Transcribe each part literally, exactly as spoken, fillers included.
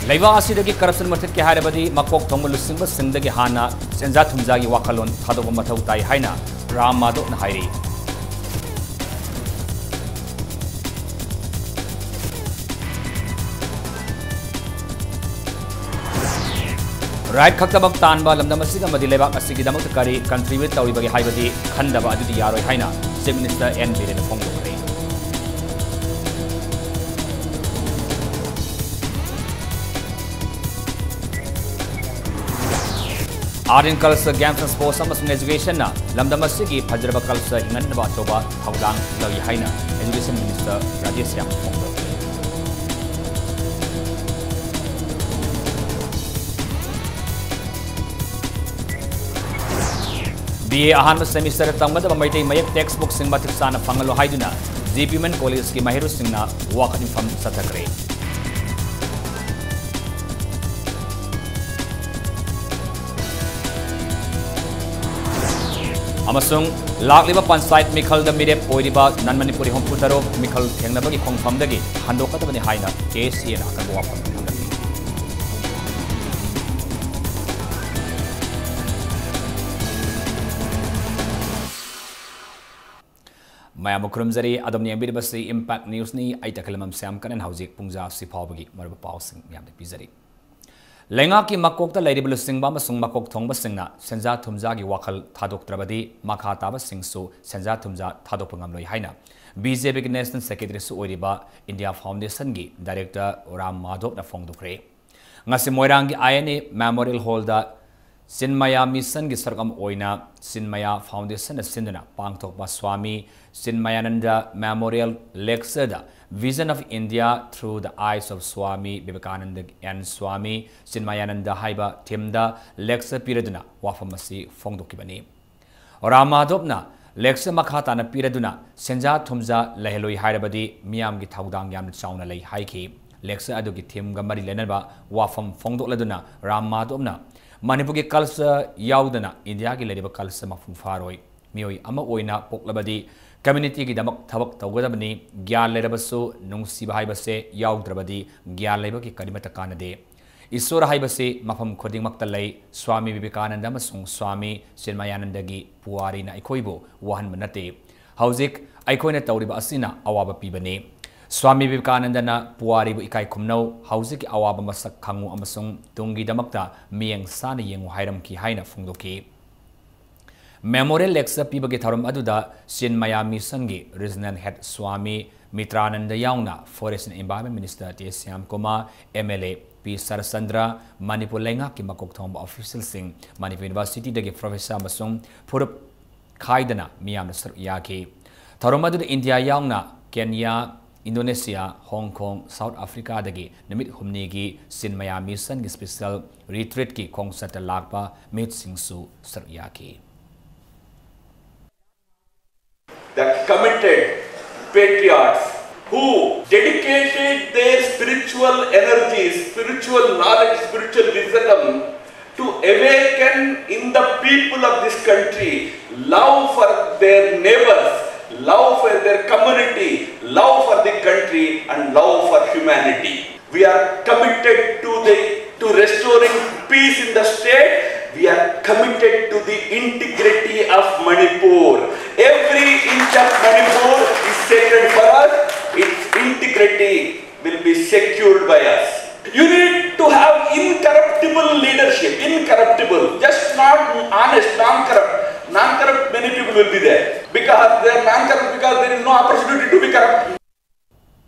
ꯂꯩꯕꯥꯛ ꯑꯁꯤꯗꯒꯤ corruption ꯃꯨꯊꯠꯀꯦ ꯍꯥꯏꯔꯕꯗꯤ ꯃꯀꯣꯛ ꯊꯣꯡꯕ ꯂꯨꯆꯤꯡꯕꯁꯤꯡꯗꯒꯤ ꯍꯥꯟꯅ ꯁꯦꯟꯖꯥ ꯊꯨꯝꯖꯥꯒꯤ ꯋꯥꯈꯜꯂꯣꯟ ꯊꯥꯗꯣꯛꯄ ꯃꯊꯧ ꯇꯥꯏ ꯍꯥꯏꯅ ꯔꯥꯝ ꯃꯥꯙꯣꯞꯅ ꯍꯥꯏꯔꯤ꯫ Right ꯈꯛꯇꯃꯛ ꯇꯥꯟꯕ ꯂꯝꯗꯝ ꯑꯁꯤꯒ ꯑꯃꯗꯤ ꯂꯩꯕꯥꯛ ꯑꯁꯤꯒꯤꯗꯃꯛꯇ ꯀꯔꯤ contribute ꯇꯧꯔꯤꯕꯒꯦ ꯍꯥꯏꯕꯗꯤ ꯈꯟꯗꯕ ꯑꯗꯨꯗꯤ ꯌꯥꯔꯣꯏ ꯍꯥꯏꯅ Chief Minister ꯑꯦꯟ ꯕꯤꯔꯦꯟꯅ ꯐꯣꯡꯗꯣꯛꯈ꯭ꯔꯦ꯫ Art and Culture, Games and Sports ꯑꯃꯁꯨꯡ Educationꯅ ꯂꯝꯗꯝ ꯑꯁꯤꯒꯤ ꯐꯖꯔꯕ culture ꯍꯤꯡꯍꯟꯅꯕ ꯑꯆꯧꯕ ꯊꯧꯗꯥꯡ ꯂꯧꯏ ꯍꯥꯏꯅ Education Minister ꯔꯥꯙꯦꯁ꯭ꯌꯥꯝ ꯐꯣꯡꯗꯣꯛꯈꯤ꯫ B A ꯑꯍꯥꯟꯕ semester ꯇꯝꯒꯗꯕ ꯃꯩꯇꯩ ꯃꯌꯦꯛ textbookꯁꯤꯡ ꯃꯇꯤꯛ ꯆꯥꯅ ꯐꯪꯍꯜꯂꯨ ꯍꯥꯏꯗꯨꯅ G P Women Collegeꯀꯤ ꯃꯍꯩꯔꯣꯏꯁꯤꯡꯅ ꯋꯥꯀꯠ ꯃꯤꯐꯝ ꯆꯠꯊꯈ꯭ꯔꯦ꯫ ꯑꯃꯁꯨꯡ ꯂꯥꯛꯂꯤꯕ ꯄꯟꯆꯥꯌꯠ ꯃꯤꯈꯜꯗ ꯃꯤꯔꯦꯞ ꯑꯣꯏꯔꯤꯕ non Manipuri ꯍꯨꯝꯐꯨ ꯇꯔꯨꯛ ꯃꯤꯈꯜ ꯊꯦꯡꯅꯕꯒꯤ ꯈꯣꯡꯐꯝꯗꯒꯤ ꯍꯟꯗꯣꯛꯀꯗꯕꯅꯤ ꯍꯥꯏꯅ K C Aꯅ ꯑꯀꯟꯕ ꯋꯥꯐꯝ ꯊꯝꯂꯤ꯫ ꯃꯌꯥꯝꯕꯨ ꯈꯨꯔꯨꯝꯖꯔꯤ꯫ ꯑꯗꯣꯝꯅ ꯌꯦꯡꯕꯤꯔꯤꯕꯁꯤ Impact Newsꯅꯤ꯫ ꯑꯩ ꯇꯈꯦꯂꯝꯕꯝ ꯁ꯭ꯌꯥꯝ ꯀꯔꯟ꯫ ꯍꯧꯖꯤꯛ ꯄꯨꯡꯖꯥ ꯑꯁꯤ ꯐꯥꯎꯕꯒꯤ ꯃꯔꯨꯑꯣꯏꯕ ꯄꯥꯎꯁꯤꯡ ꯃꯌꯥꯝꯗ ꯄꯤꯖꯔꯤ꯫ ꯂꯩꯉꯥꯛꯀꯤ ꯃꯀꯣꯛꯇ ꯂꯩꯔꯤꯕ ꯂꯨꯆꯤꯡꯕ ꯑꯃꯁꯨꯡ ꯃꯀꯣꯛ ꯊꯣꯡꯕꯁꯤꯡꯅ ꯁꯦꯟꯖꯥ ꯊꯨꯝꯖꯥꯒꯤ ꯋꯥꯈꯜ ꯊꯥꯗꯣꯛꯇ꯭ꯔꯕꯗꯤ ꯃꯈꯥ ꯇꯥꯕꯁꯤꯡꯁꯨ ꯁꯦꯟꯖꯥ ꯊꯨꯝꯖꯥ ꯊꯥꯗꯣꯛꯄ ꯉꯝꯂꯣꯏ ꯍꯥꯏꯅ B J Pꯒꯤ National Secretaryꯁꯨ ꯑꯣꯏꯔꯤꯕ India Foundationꯒꯤ Director ꯔꯥꯝ ꯃꯥꯙꯣꯞꯅ ꯐꯣꯡꯗꯣꯛꯈ꯭ꯔꯦ꯫ ꯉꯁꯤ ꯃꯣꯏꯔꯥꯡꯒꯤ I N A Memorial Hallꯗ ꯆꯤꯟꯃꯌꯥ ꯃꯤꯁꯟꯒꯤ ꯁꯔꯨꯛ ꯑꯃ ꯑꯣꯏꯅ ꯆꯤꯟꯃꯌꯥ Foundationꯅ ꯁꯤꯟꯗꯨꯅ ꯄꯥꯡꯊꯣꯛꯄ swami ꯆꯤꯟꯃꯌꯥꯅꯟꯗ Memorial Lectureꯗ Vision of India Through the Eyes of Swami Vivekananda and Swami Chinmayananda ꯍꯥꯏꯕ themeꯗ lecture ꯄꯤꯔꯗꯨꯅ ꯋꯥꯐꯝ ꯑꯁꯤ ꯐꯣꯡꯗꯣꯛꯈꯤꯕꯅꯤ꯫ ꯔꯥꯝ ꯃꯥꯙꯣꯞꯅ lecture ꯃꯈꯥ ꯇꯥꯅ ꯄꯤꯔꯗꯨꯅ ꯁꯦꯟꯖꯥ ꯊꯨꯝꯖꯥ ꯂꯩꯍꯜꯂꯣꯏ ꯍꯥꯏꯔꯕꯗꯤ ꯃꯤꯌꯥꯝꯒꯤ ꯊꯧꯗꯥꯡ ꯌꯥꯝꯅ ꯆꯥꯎꯅ ꯂꯩ ꯍꯥꯏꯈꯤ꯫ Lecture ꯑꯗꯨꯒꯤ themeꯒ ꯃꯔꯤ ꯂꯩꯅꯕ ꯋꯥꯐꯝ ꯐꯣꯡꯗꯣꯛꯂꯗꯨꯅ ꯔꯥꯝ ꯃꯥꯙꯣꯞꯅ ꯃꯅꯤꯄꯨꯔꯒꯤ culture ꯌꯥꯎꯗꯅ ꯏꯟꯗꯤꯌꯥꯒꯤ ꯂꯩꯔꯤꯕ culture ꯃꯄꯨꯡ ꯐꯥꯔꯣꯏ꯫ ꯃꯤꯑꯣꯏ ꯑꯃ ꯑꯣꯏꯅ ꯄꯣꯛꯂꯕꯗꯤ ꯀꯝꯃ꯭ꯌꯨꯅꯤꯇꯤꯒꯤꯗꯃꯛ ꯊꯕꯛ ꯇꯧꯒꯗꯕꯅꯤ꯫ ꯒ꯭ꯌꯥꯟ ꯂꯩꯔꯕꯁꯨ ꯅꯨꯡꯁꯤꯕ ꯍꯥꯏꯕꯁꯦ ꯌꯥꯎꯗ꯭ꯔꯕꯗꯤ ꯒ꯭ꯌꯥꯟ ꯂꯩꯕꯒꯤ ꯀꯔꯤꯃꯠꯇ ꯀꯥꯟꯅꯗꯦ꯫ ꯏꯁꯣꯔ ꯍꯥꯏꯕꯁꯤ ꯃꯐꯝ ꯈꯨꯗꯤꯡꯃꯛꯇ ꯂꯩ꯫ ꯁ꯭ꯋꯥꯃꯤ ꯕꯤꯕꯦꯀꯥꯅꯟꯗ ꯑꯃꯁꯨꯡ ꯁ꯭ꯋꯥꯃꯤ ꯆꯤꯟꯃꯌꯥꯅꯟꯗꯒꯤ ꯄꯨꯋꯥꯔꯤꯅ ꯑꯩꯈꯣꯏꯕꯨ ꯋꯥꯍꯟꯕ ꯅꯠꯇꯦ꯫ ꯍꯧꯖꯤꯛ ꯑꯩꯈꯣꯏꯅ ꯇꯧꯔꯤꯕ ꯑꯁꯤꯅ ꯑꯋꯥꯕ ꯄꯤꯕꯅꯤ꯫ ꯁ꯭ꯋꯥꯃꯤ ꯕꯤꯕꯦꯀꯥꯅꯟꯗꯅ ꯄꯨꯋꯥꯔꯤꯕꯨ ꯏꯀꯥꯏ ꯈꯨꯝꯅꯧ, ꯍꯧꯖꯤꯛꯀꯤ ꯑꯋꯥꯕ ꯃꯁꯛ ꯈꯪꯉꯨ ꯑꯃꯁꯨꯡ ꯇꯨꯡꯒꯤꯗꯃꯛꯇ ꯃꯤꯠꯌꯦꯡ ꯁꯥꯅ ꯌꯦꯡꯉꯨ ꯍꯥꯏꯔꯝꯈꯤ ꯍꯥꯏꯅ ꯐꯣꯡꯗꯣꯛꯈꯤ꯫ Memorial Lecture ꯄꯤꯕꯒꯤ ꯊꯧꯔꯝ ꯑꯗꯨꯗ ꯆꯤꯟꯃꯌꯥ ꯃꯤꯁꯟꯒꯤ Regional Head ꯁ꯭ꯋꯥꯃꯤ ꯃꯤꯇ꯭ꯔꯥꯅꯟꯗ ꯌꯥꯎꯅ Forest and Environment Minister ꯇꯦ ꯁ꯭ꯌꯥꯝꯀꯨꯃꯥꯔ, ꯑꯦꯝ ꯑꯦꯜ ꯑꯦ ꯄꯤ ꯁꯔꯆꯟꯗ꯭ꯔ, ꯃꯅꯤꯄꯨꯔ ꯂꯩꯉꯥꯛꯀꯤ ꯃꯀꯣꯛ ꯊꯣꯡꯕ officialꯁꯤꯡ, ꯃꯅꯤꯄꯨꯔ Universityꯗꯒꯤ professor ꯑꯃꯁꯨꯡ ꯐꯨꯔꯨꯞ ꯈꯥꯏꯗꯅ ꯃꯤꯌꯥꯝꯅ ꯁꯔꯨꯛ ꯌꯥꯈꯤ꯫ ꯊꯧꯔꯝ ꯑꯗꯨꯗ ꯏꯟꯗꯤꯌꯥ ꯌꯥꯎꯅ ꯀꯦꯟꯌꯥ, ꯏꯟꯗꯣꯅꯦꯁꯤꯌꯥ, ꯍꯣꯡ ꯀꯣꯡ, ꯁꯥꯎꯠ ꯑꯐ꯭ꯔꯤꯀꯥꯗꯒꯤ ꯅꯨꯃꯤꯠ ꯍꯨꯝꯅꯤꯒꯤ ꯆꯤꯟꯃꯌꯥ ꯃꯤꯁꯟꯒꯤ special retreatꯀꯤ ꯈꯣꯡꯆꯠꯇ ꯂꯥꯛꯄ ꯃꯤꯍꯨꯠꯁꯤꯡꯁꯨ ꯁꯔꯨꯛ ꯌꯥꯈꯤ꯫ The committed patriarchs who dedicated their spiritual energies, spiritual knowledge, spiritual wisdom to awaken in the people of this country love for their neighbors, love for their community, love for the country, and love for humanity. We are committed to the, to restoring peace in the state. We are committed to the integrity of Manipur. Every inch of Manipur is sacred for us. Its integrity will be secured by us. You need to have incorruptible leadership, incorruptible, just not honest, non-corrupt. Non-corrupt, many people will be there. Because they are non-corrupt, because there is no opportunity to be corrupt.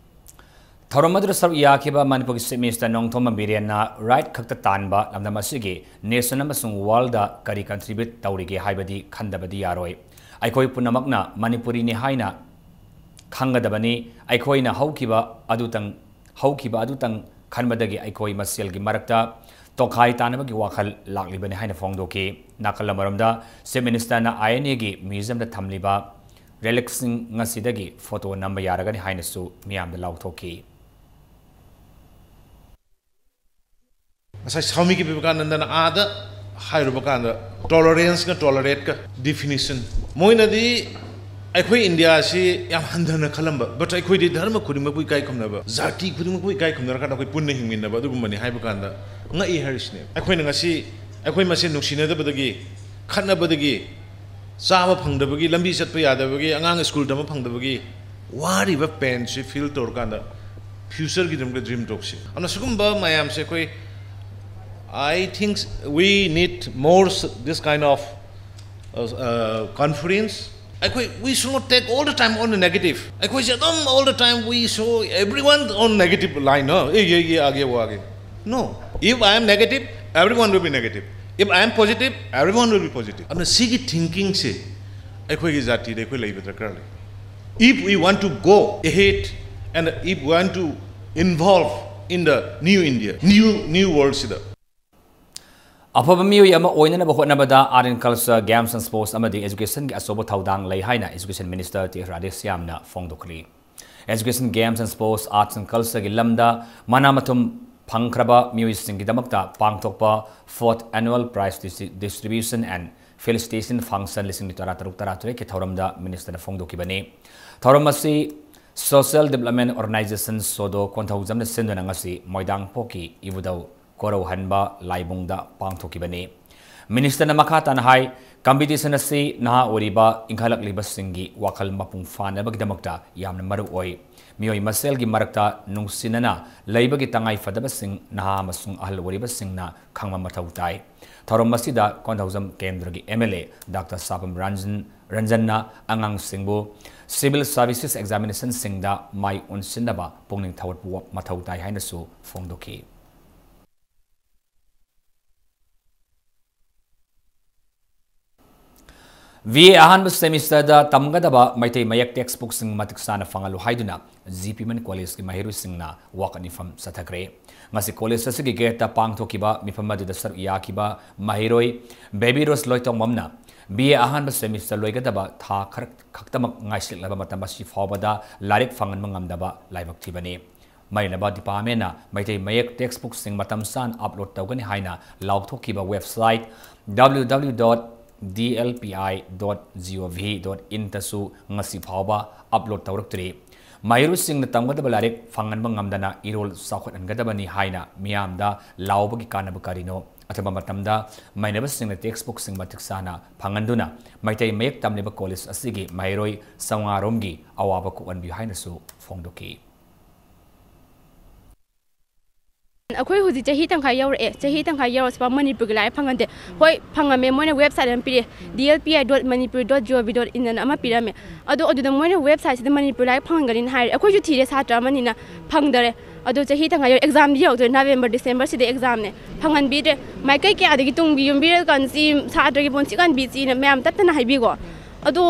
ꯊꯧꯔꯝ ꯑꯗꯨꯗ ꯁꯔꯨꯛ ꯌꯥꯈꯤꯕ ꯃꯅꯤꯄꯨꯔꯒꯤ Chief Minister Nongthombam ꯕꯤꯔꯦꯟꯅ right ꯈꯛꯇ ꯇꯥꯟꯕ ꯂꯝꯗꯝ ꯑꯁꯤꯒꯤ nation ꯑꯃꯁꯨꯡ worldꯗ ꯀꯔꯤ contribute ꯇꯧꯔꯤꯒꯦ ꯍꯥꯏꯕꯗꯤ ꯈꯟꯗꯕꯗꯤ ꯌꯥꯔꯣꯏ꯫ ꯑꯩꯈꯣꯏ ꯄꯨꯝꯅꯃꯛꯅ ꯃꯅꯤꯄꯨꯔꯤꯅꯤ ꯍꯥꯏꯅ ꯈꯪꯒꯗꯕꯅꯤ꯫ ꯑꯩꯈꯣꯏꯅ ꯍꯧꯈꯤꯕ ꯑꯗꯨꯇꯪ, ꯍꯧꯈꯤꯕ ꯑꯗꯨꯇꯪ ꯈꯟꯕꯗꯒꯤ ꯑꯩꯈꯣꯏ ꯃꯁꯦꯜꯒꯤ ꯃꯔꯛꯇ ꯇꯣꯈꯥꯏ ꯇꯥꯅꯕꯒꯤ ꯋꯥꯈꯜ ꯂꯥꯛꯂꯤꯕꯅꯤ ꯍꯥꯏꯅ ꯐꯣꯡꯗꯣꯛꯈꯤ꯫ ꯅꯥꯀꯜ ꯑꯃꯔꯣꯝꯗ Chief Ministerꯅ INAꯒꯤ museumꯗ ꯊꯝꯂꯤꯕ relicꯁꯤꯡ ꯉꯁꯤꯗꯒꯤ photo ꯅꯝꯕ ꯌꯥꯔꯒꯅꯤ ꯍꯥꯏꯅꯁꯨ ꯃꯤꯌꯥꯝꯗ ꯂꯥꯎꯊꯣꯛꯈꯤ꯫ ꯉꯁꯥꯏ ꯁ꯭ꯋꯥꯃꯤ ꯕꯤꯕꯦꯀꯥꯅꯟꯗꯅ ꯑꯥꯗ ꯍꯥꯏꯔꯨꯕ ꯀꯥꯟꯗ toleranceꯀ tolerateꯀ definition, ꯃꯣꯏꯅꯗꯤ ꯑꯩꯈꯣꯏ ꯏꯟꯗꯤꯌꯥꯁꯤ ꯌꯥꯝ ꯍꯟꯊꯅ ꯈꯜꯂꯝꯕ, but ꯑꯩꯈꯣꯏꯗꯤ ꯙꯔꯃ ꯈꯨꯗꯤꯡꯃꯛꯄꯨ ꯏꯀꯥꯏ ꯈꯨꯝꯅꯕ, ꯖꯥꯇꯤ ꯈꯨꯗꯤꯡꯃꯛꯄꯨ ꯏꯀꯥꯏ ꯈꯨꯝꯅꯔꯀꯥꯟꯗ ꯑꯩꯈꯣꯏ ꯄꯨꯟꯅ ꯍꯤꯡꯃꯤꯟꯅꯕ ꯑꯗꯨꯒꯨꯝꯕꯅꯤ ꯍꯥꯏꯕ ꯀꯥꯟꯗ ꯉꯛꯏ ꯍꯥꯏꯔꯤꯁꯤꯅꯦ꯫ ꯑꯩꯈꯣꯏꯅ ꯉꯁꯤ ꯑꯩꯈꯣꯏ ꯃꯁꯦꯟ ꯅꯨꯡꯁꯤꯅꯗꯕꯗꯒꯤ, ꯈꯠꯅꯕꯗꯒꯤ, ꯆꯥꯕ ꯐꯪꯗꯕꯒꯤ, ꯂꯝꯕꯤ ꯆꯠꯄ ꯌꯥꯗꯕꯒꯤ, ꯑꯉꯥꯡ ꯁ꯭ꯀꯨꯜ ꯇꯝꯕ ꯐꯪꯗꯕꯒꯤ ꯋꯥꯔꯤꯕ ꯄꯦꯟꯁꯤ ꯐꯤꯜ ꯇꯧꯔꯀꯥꯟꯗ ꯐ꯭ꯌꯨꯆꯔꯒꯤꯗꯃꯛꯇ ꯗ꯭ꯔꯤꯝ ꯇꯧꯁꯤ꯫ ꯑꯗꯨꯅ ꯁꯤꯒꯨꯝꯕ ꯃꯌꯥꯝꯁꯦ ꯑꯩꯈꯣꯏ, I think we need more this kind of uh, uh, conference. ꯑꯩꯈꯣꯏ, we should not take all the time on the negative. ꯑꯩꯈꯣꯏꯁꯦ ꯑꯗꯨꯝ all the time we show everyone on negative line. No, A, A, A, ꯑꯥꯒꯦ, ꯋꯥꯒꯦ. No. If I am negative, everyone will be negative. If I am positive, everyone will be positive. ꯑꯗꯨꯅ ꯁꯤꯒꯤ ꯊꯤꯡꯀꯤꯡꯁꯦ ꯑꯩꯈꯣꯏꯒꯤ ꯖꯥꯇꯤꯗ ꯑꯩꯈꯣꯏ ꯂꯩꯕ ꯗꯔꯀꯥꯔ ꯂꯩ꯫ If we want to go ahead and if we want to involve in the new India, new, new world ꯁꯤꯗ꯫ ꯑꯐꯕ ꯃꯤꯑꯣꯏ ꯑꯃ ꯑꯣꯏꯅꯅꯕ ꯍꯣꯠꯅꯕꯗ Art and Culture, Games and Sports ꯑꯃꯗꯤ Educationꯒꯤ ꯑꯆꯧꯕ ꯊꯧꯗꯥꯡ ꯂꯩ ꯍꯥꯏꯅ Education Minister ꯇꯤ ꯔꯥꯙꯦꯁ꯭ꯌꯥꯝꯅ ꯐꯣꯡꯗꯣꯛꯂꯤ꯫ Education, Games and Sports, Arts and Cultureꯒꯤ ꯂꯝꯗ ꯃꯅꯥ ꯃꯊꯨꯝ ꯐꯪꯈ꯭ꯔꯕ ꯃꯤꯑꯣꯏꯁꯤꯡꯒꯤꯗꯃꯛꯇ ꯄꯥꯡꯊꯣꯛꯄ Fourth Annual Prize Distri-, Distribution and Felicitation Function ꯂꯤꯁꯤꯡ ꯇꯔꯥ ꯇꯔꯨꯛ ꯇꯔꯥ ꯇꯔꯦꯠꯀꯤ ꯊꯧꯔꯝꯗ Ministerꯅ ꯐꯣꯡꯗꯣꯛꯈꯤꯕꯅꯤ꯫ ꯊꯧꯔꯝ ꯑꯁꯤ Social Development Organization ꯁꯣꯗꯣ ꯀꯣꯟꯊꯧꯖꯝꯅ ꯁꯤꯟꯗꯨꯅ ꯉꯁꯤ ꯃꯣꯏꯗꯥꯡꯄꯣꯛꯀꯤ ꯏꯕꯨꯙꯧ ꯀꯣꯔꯧꯍꯟꯕ ꯂꯥꯏꯕꯨꯡꯗ ꯄꯥꯡꯊꯣꯛꯈꯤꯕꯅꯤ꯫ Ministerꯅ ꯃꯈꯥ ꯇꯥꯅ ꯍꯥꯏ, competition ꯑꯁꯤ ꯅꯍꯥ ꯑꯣꯏꯔꯤꯕ ꯏꯟꯈꯠꯂꯛꯂꯤꯕꯁꯤꯡꯒꯤ ꯋꯥꯈꯜ ꯃꯄꯨꯡ ꯐꯥꯅꯕꯒꯤꯗꯃꯛꯇ ꯌꯥꯝꯅ ꯃꯔꯨ ꯑꯣꯏ꯫ ꯃꯤꯑꯣꯏ ꯃꯁꯦꯜꯒꯤ ꯃꯔꯛꯇ ꯅꯨꯡꯁꯤꯅꯅ ꯂꯩꯕꯒꯤ ꯇꯉꯥꯏ ꯐꯗꯕꯁꯤꯡ ꯅꯍꯥ ꯑꯃꯁꯨꯡ ꯑꯍꯜ ꯑꯣꯏꯔꯤꯕꯁꯤꯡꯅ ꯈꯪꯕ ꯃꯊꯧ ꯇꯥꯏ꯫ ꯊꯧꯔꯝ ꯑꯁꯤꯗ ꯀꯣꯟꯊꯧꯖꯝ ꯀꯦꯟꯗ꯭ꯔꯒꯤ M L A Doctor ꯁꯥꯄꯝ Ranjan, ꯔꯟꯖꯟꯅ ꯑꯉꯥꯡꯁꯤꯡꯕꯨ civil services examinationꯁꯤꯡꯗ ꯃꯥꯏ ꯑꯣꯟꯁꯤꯟꯅꯕ ꯄꯨꯛꯅꯤꯡ ꯊꯧꯒꯠꯄ ꯃꯊꯧ ꯇꯥꯏ ꯍꯥꯏꯅꯁꯨ ꯐꯣꯡꯗꯣꯛꯈꯤ꯫ B A ꯑꯍꯥꯟꯕ semesterꯗ ꯇꯝꯒꯗꯕ ꯃꯩꯇꯩ ꯃꯌꯦꯛ textbookꯁꯤꯡ ꯃꯇꯤꯛ ꯆꯥꯅ ꯐꯪꯍꯜꯂꯨ ꯍꯥꯏꯗꯨꯅ G P Women Collegeꯀꯤ ꯃꯍꯩꯔꯣꯏꯁꯤꯡꯅ ꯋꯥꯀꯠ ꯃꯤꯐꯝ ꯆꯠꯊꯈ꯭ꯔꯦ꯫ ꯉꯁꯤ college ꯑꯁꯤꯒꯤ gateꯇ ꯄꯥꯡꯊꯣꯛꯈꯤꯕ ꯃꯤꯐꯝ ꯑꯗꯨꯗ ꯁꯔꯨꯛ ꯌꯥꯈꯤꯕ ꯃꯍꯩꯔꯣꯏ ꯕꯦꯕꯤ ꯔꯣꯁ ꯂꯣꯏꯇꯣꯡꯕꯝꯅ B A ꯑꯍꯥꯟꯕ semester ꯂꯣꯏꯒꯗꯕ ꯊꯥ ꯈꯔ ꯈꯛꯇꯃꯛ ꯉꯥꯏꯁꯤꯜꯂꯛꯂꯕ ꯃꯇꯝ ꯑꯁꯤ ꯐꯥꯎꯕꯗ ꯂꯥꯏꯔꯤꯛ ꯐꯪꯍꯟꯕ ꯉꯝꯗꯕ ꯂꯥꯏꯕꯛ ꯊꯤꯕꯅꯤ꯫ ꯃꯔꯤ ꯂꯩꯅꯕ departmentꯅ ꯃꯩꯇꯩ ꯃꯌꯦꯛ textbookꯁꯤꯡ ꯃꯇꯝ ꯆꯥꯅ upload ꯇꯧꯒꯅꯤ ꯍꯥꯏꯅ ꯂꯥꯎꯊꯣꯛꯈꯤꯕ website W W W dot D L P I dot G O V dot in ꯇꯁꯨ ꯉꯁꯤ ꯐꯥꯎꯕ upload ꯇꯧꯔꯛꯇ꯭ꯔꯤ꯫ ꯃꯍꯩꯔꯣꯏꯁꯤꯡꯅ ꯇꯝꯒꯗꯕ ꯂꯥꯏꯔꯤꯛ ꯐꯪꯍꯟꯕ ꯉꯝꯗꯅ ꯏꯔꯣꯜ ꯆꯥꯎꯈꯠꯍꯟꯒꯗꯕꯅꯤ ꯍꯥꯏꯅ ꯃꯤꯌꯥꯝꯗ ꯂꯥꯎꯕꯒꯤ ꯀꯥꯟꯅꯕ ꯀꯔꯤꯅꯣ? ꯑꯊꯨꯕ ꯃꯇꯝꯗ ꯃꯩꯅꯕꯁꯤꯡꯅ text bookꯁꯤꯡ ꯃꯇꯤꯛ ꯆꯥꯅ ꯐꯪꯍꯟꯗꯨꯅ ꯃꯩꯇꯩ ꯃꯌꯦꯛ ꯇꯝꯂꯤꯕ college ꯑꯁꯤꯒꯤ ꯃꯍꯩꯔꯣꯏ ꯆꯥꯝꯃꯉꯥ ꯔꯣꯝꯒꯤ ꯑꯋꯥꯕ ꯀꯣꯛꯍꯟꯕꯤꯌꯨ ꯍꯥꯏꯅꯁꯨ ꯐꯣꯡꯗꯣꯛꯈꯤ꯫ ꯑꯩꯈꯣꯏ ꯍꯧꯖꯤꯛ ꯆꯍꯤ ꯇꯪꯈꯥꯏ ꯌꯧꯔꯛꯑꯦ꯫ ꯆꯍꯤ ꯇꯪꯈꯥꯏ ꯌꯧꯔꯁꯤꯐꯥꯎ ꯃꯅꯤꯄꯨꯔꯒꯤ ꯂꯥꯏꯔꯤꯛ ꯐꯪꯍꯟꯗꯦ꯫ ꯍꯣꯏ, ꯐꯪꯉꯝꯃꯦ, ꯃꯣꯏꯅ website ꯑꯃ ꯄꯤꯔꯛꯑꯦ, D L P I dot manipur dot G O V dot in ꯑꯅ ꯑꯃ ꯄꯤꯔꯝꯃꯦ꯫ ꯑꯗꯣ ꯑꯗꯨꯗ ꯃꯣꯏꯅ websiteꯁꯤꯗ ꯃꯅꯤꯄꯨꯔ ꯂꯥꯏꯔꯤꯛ ꯐꯪꯍꯟꯒꯅꯤꯅ ꯍꯥꯏꯔꯦ꯫ ꯑꯩꯈꯣꯏꯁꯨ ꯊꯤꯔꯦ, ꯁꯥꯇ꯭ꯔ ꯑꯃꯅꯤꯅ, ꯐꯪꯗꯔꯦ꯫ ꯑꯗꯣ ꯆꯍꯤ ꯇꯪꯈꯥꯏ ꯌꯧꯔꯦ, examꯗꯤ ꯌꯧꯔꯛꯇꯣꯔꯦ, November Decemberꯁꯤꯗ examꯅꯦ, ꯐꯪꯍꯟꯕꯤꯗ꯭ꯔꯦ꯫ ꯃꯥꯏꯀꯩ ꯀꯌꯥꯗꯒꯤ ꯇꯨꯡꯒꯤ ꯌꯨꯝꯕꯤꯔꯦꯜ ꯀꯥꯟꯁꯤ, ꯁꯥꯇ꯭ꯔꯒꯤ ꯄꯨꯟꯁꯤ ꯀꯥꯟꯕꯤꯁꯤꯅ ꯃꯌꯥꯝ ꯇꯠꯇꯅ ꯍꯥꯏꯕꯤꯀꯣ꯫ ꯑꯗꯣ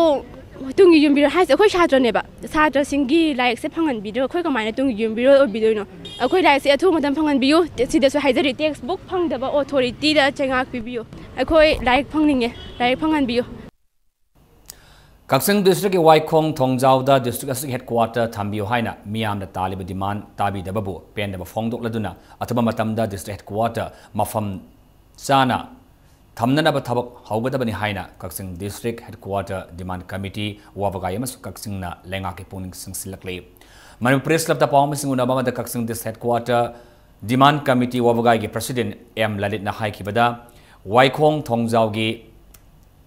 ꯇꯨꯡꯒꯤ ꯌꯨꯝꯕꯤꯔꯦꯜ ꯍꯥꯏꯁꯦ ꯑꯩꯈꯣꯏ ꯁꯥꯇ꯭ꯔꯅꯦꯕ꯫ ꯁꯥꯇ꯭ꯔꯁꯤꯡꯒꯤ ꯂꯥꯏꯔꯤꯛꯁꯦ ꯐꯪꯍꯟꯕꯤꯗ꯭ꯔꯒ ꯑꯩꯈꯣꯏ ꯀꯃꯥꯏꯅ ꯇꯨꯡꯒꯤ ꯌꯨꯝꯕꯤꯔꯦꯜ ꯑꯣꯏꯕꯤꯗꯣꯏꯅꯣ? ꯑꯩꯈꯣꯏ ꯂꯥꯏꯔꯤꯛꯁꯦ ꯑꯊꯨꯕ ꯃꯇꯝ ꯐꯪꯍꯟꯕꯤꯌꯨ꯫ ꯁꯤꯗꯁꯨ ꯍꯥꯏꯖꯔꯤ, text book ꯐꯪꯗꯕ authorityꯗ ꯆꯩꯉꯥꯛ ꯄꯤꯕꯤꯌꯨ꯫ ꯑꯩꯈꯣꯏ ꯂꯥꯏꯔꯤꯛ ꯐꯪꯅꯤꯡꯉꯦ, ꯂꯥꯏꯔꯤꯛ ꯐꯪꯍꯟꯕꯤꯌꯨ꯫ ꯀꯛꯆꯤꯡ districtꯀꯤ ꯋꯥꯏꯈꯣꯡ ꯊꯣꯡꯖꯥꯎꯗ district ꯑꯁꯤꯒꯤ headquarter ꯊꯝꯕꯤꯌꯨ ꯍꯥꯏꯅ ꯃꯤꯌꯥꯝꯅ ꯇꯥꯜꯂꯤꯕ demand ꯇꯥꯕꯤꯗꯕꯕꯨ ꯄꯦꯟꯗꯕ ꯐꯣꯡꯗꯣꯛꯂꯗꯨꯅ ꯑꯊꯨꯕ ꯃꯇꯝꯗ district headquarter ꯃꯐꯝ ꯆꯥꯅ ꯊꯝꯅꯅꯕ ꯊꯕꯛ ꯍꯧꯒꯗꯕꯅꯤ ꯍꯥꯏꯅ ꯀꯛꯆꯤꯡ district headquarter demand committee, ꯋꯥꯕꯒꯥꯏ ꯑꯃꯁꯨꯡ ꯀꯛꯆꯤꯡꯅ ꯂꯩꯉꯥꯛꯀꯤ ꯄꯨꯛꯅꯤꯡ ꯆꯤꯡꯁꯤꯜꯂꯛꯂꯤ꯫ ꯃꯅꯤꯄꯨꯔ Press Clubꯇ ꯄꯥꯎꯃꯤꯁꯤꯡ ꯎꯅꯕ ꯑꯃꯗ ꯀꯛꯆꯤꯡ district headquarter demand committee ꯋꯥꯕꯒꯥꯏꯒꯤ president M ꯂꯂꯤꯠꯅ ꯍꯥꯏꯈꯤꯕꯗ, ꯋꯥꯏꯈꯣꯡ ꯊꯣꯡꯖꯥꯎꯒꯤ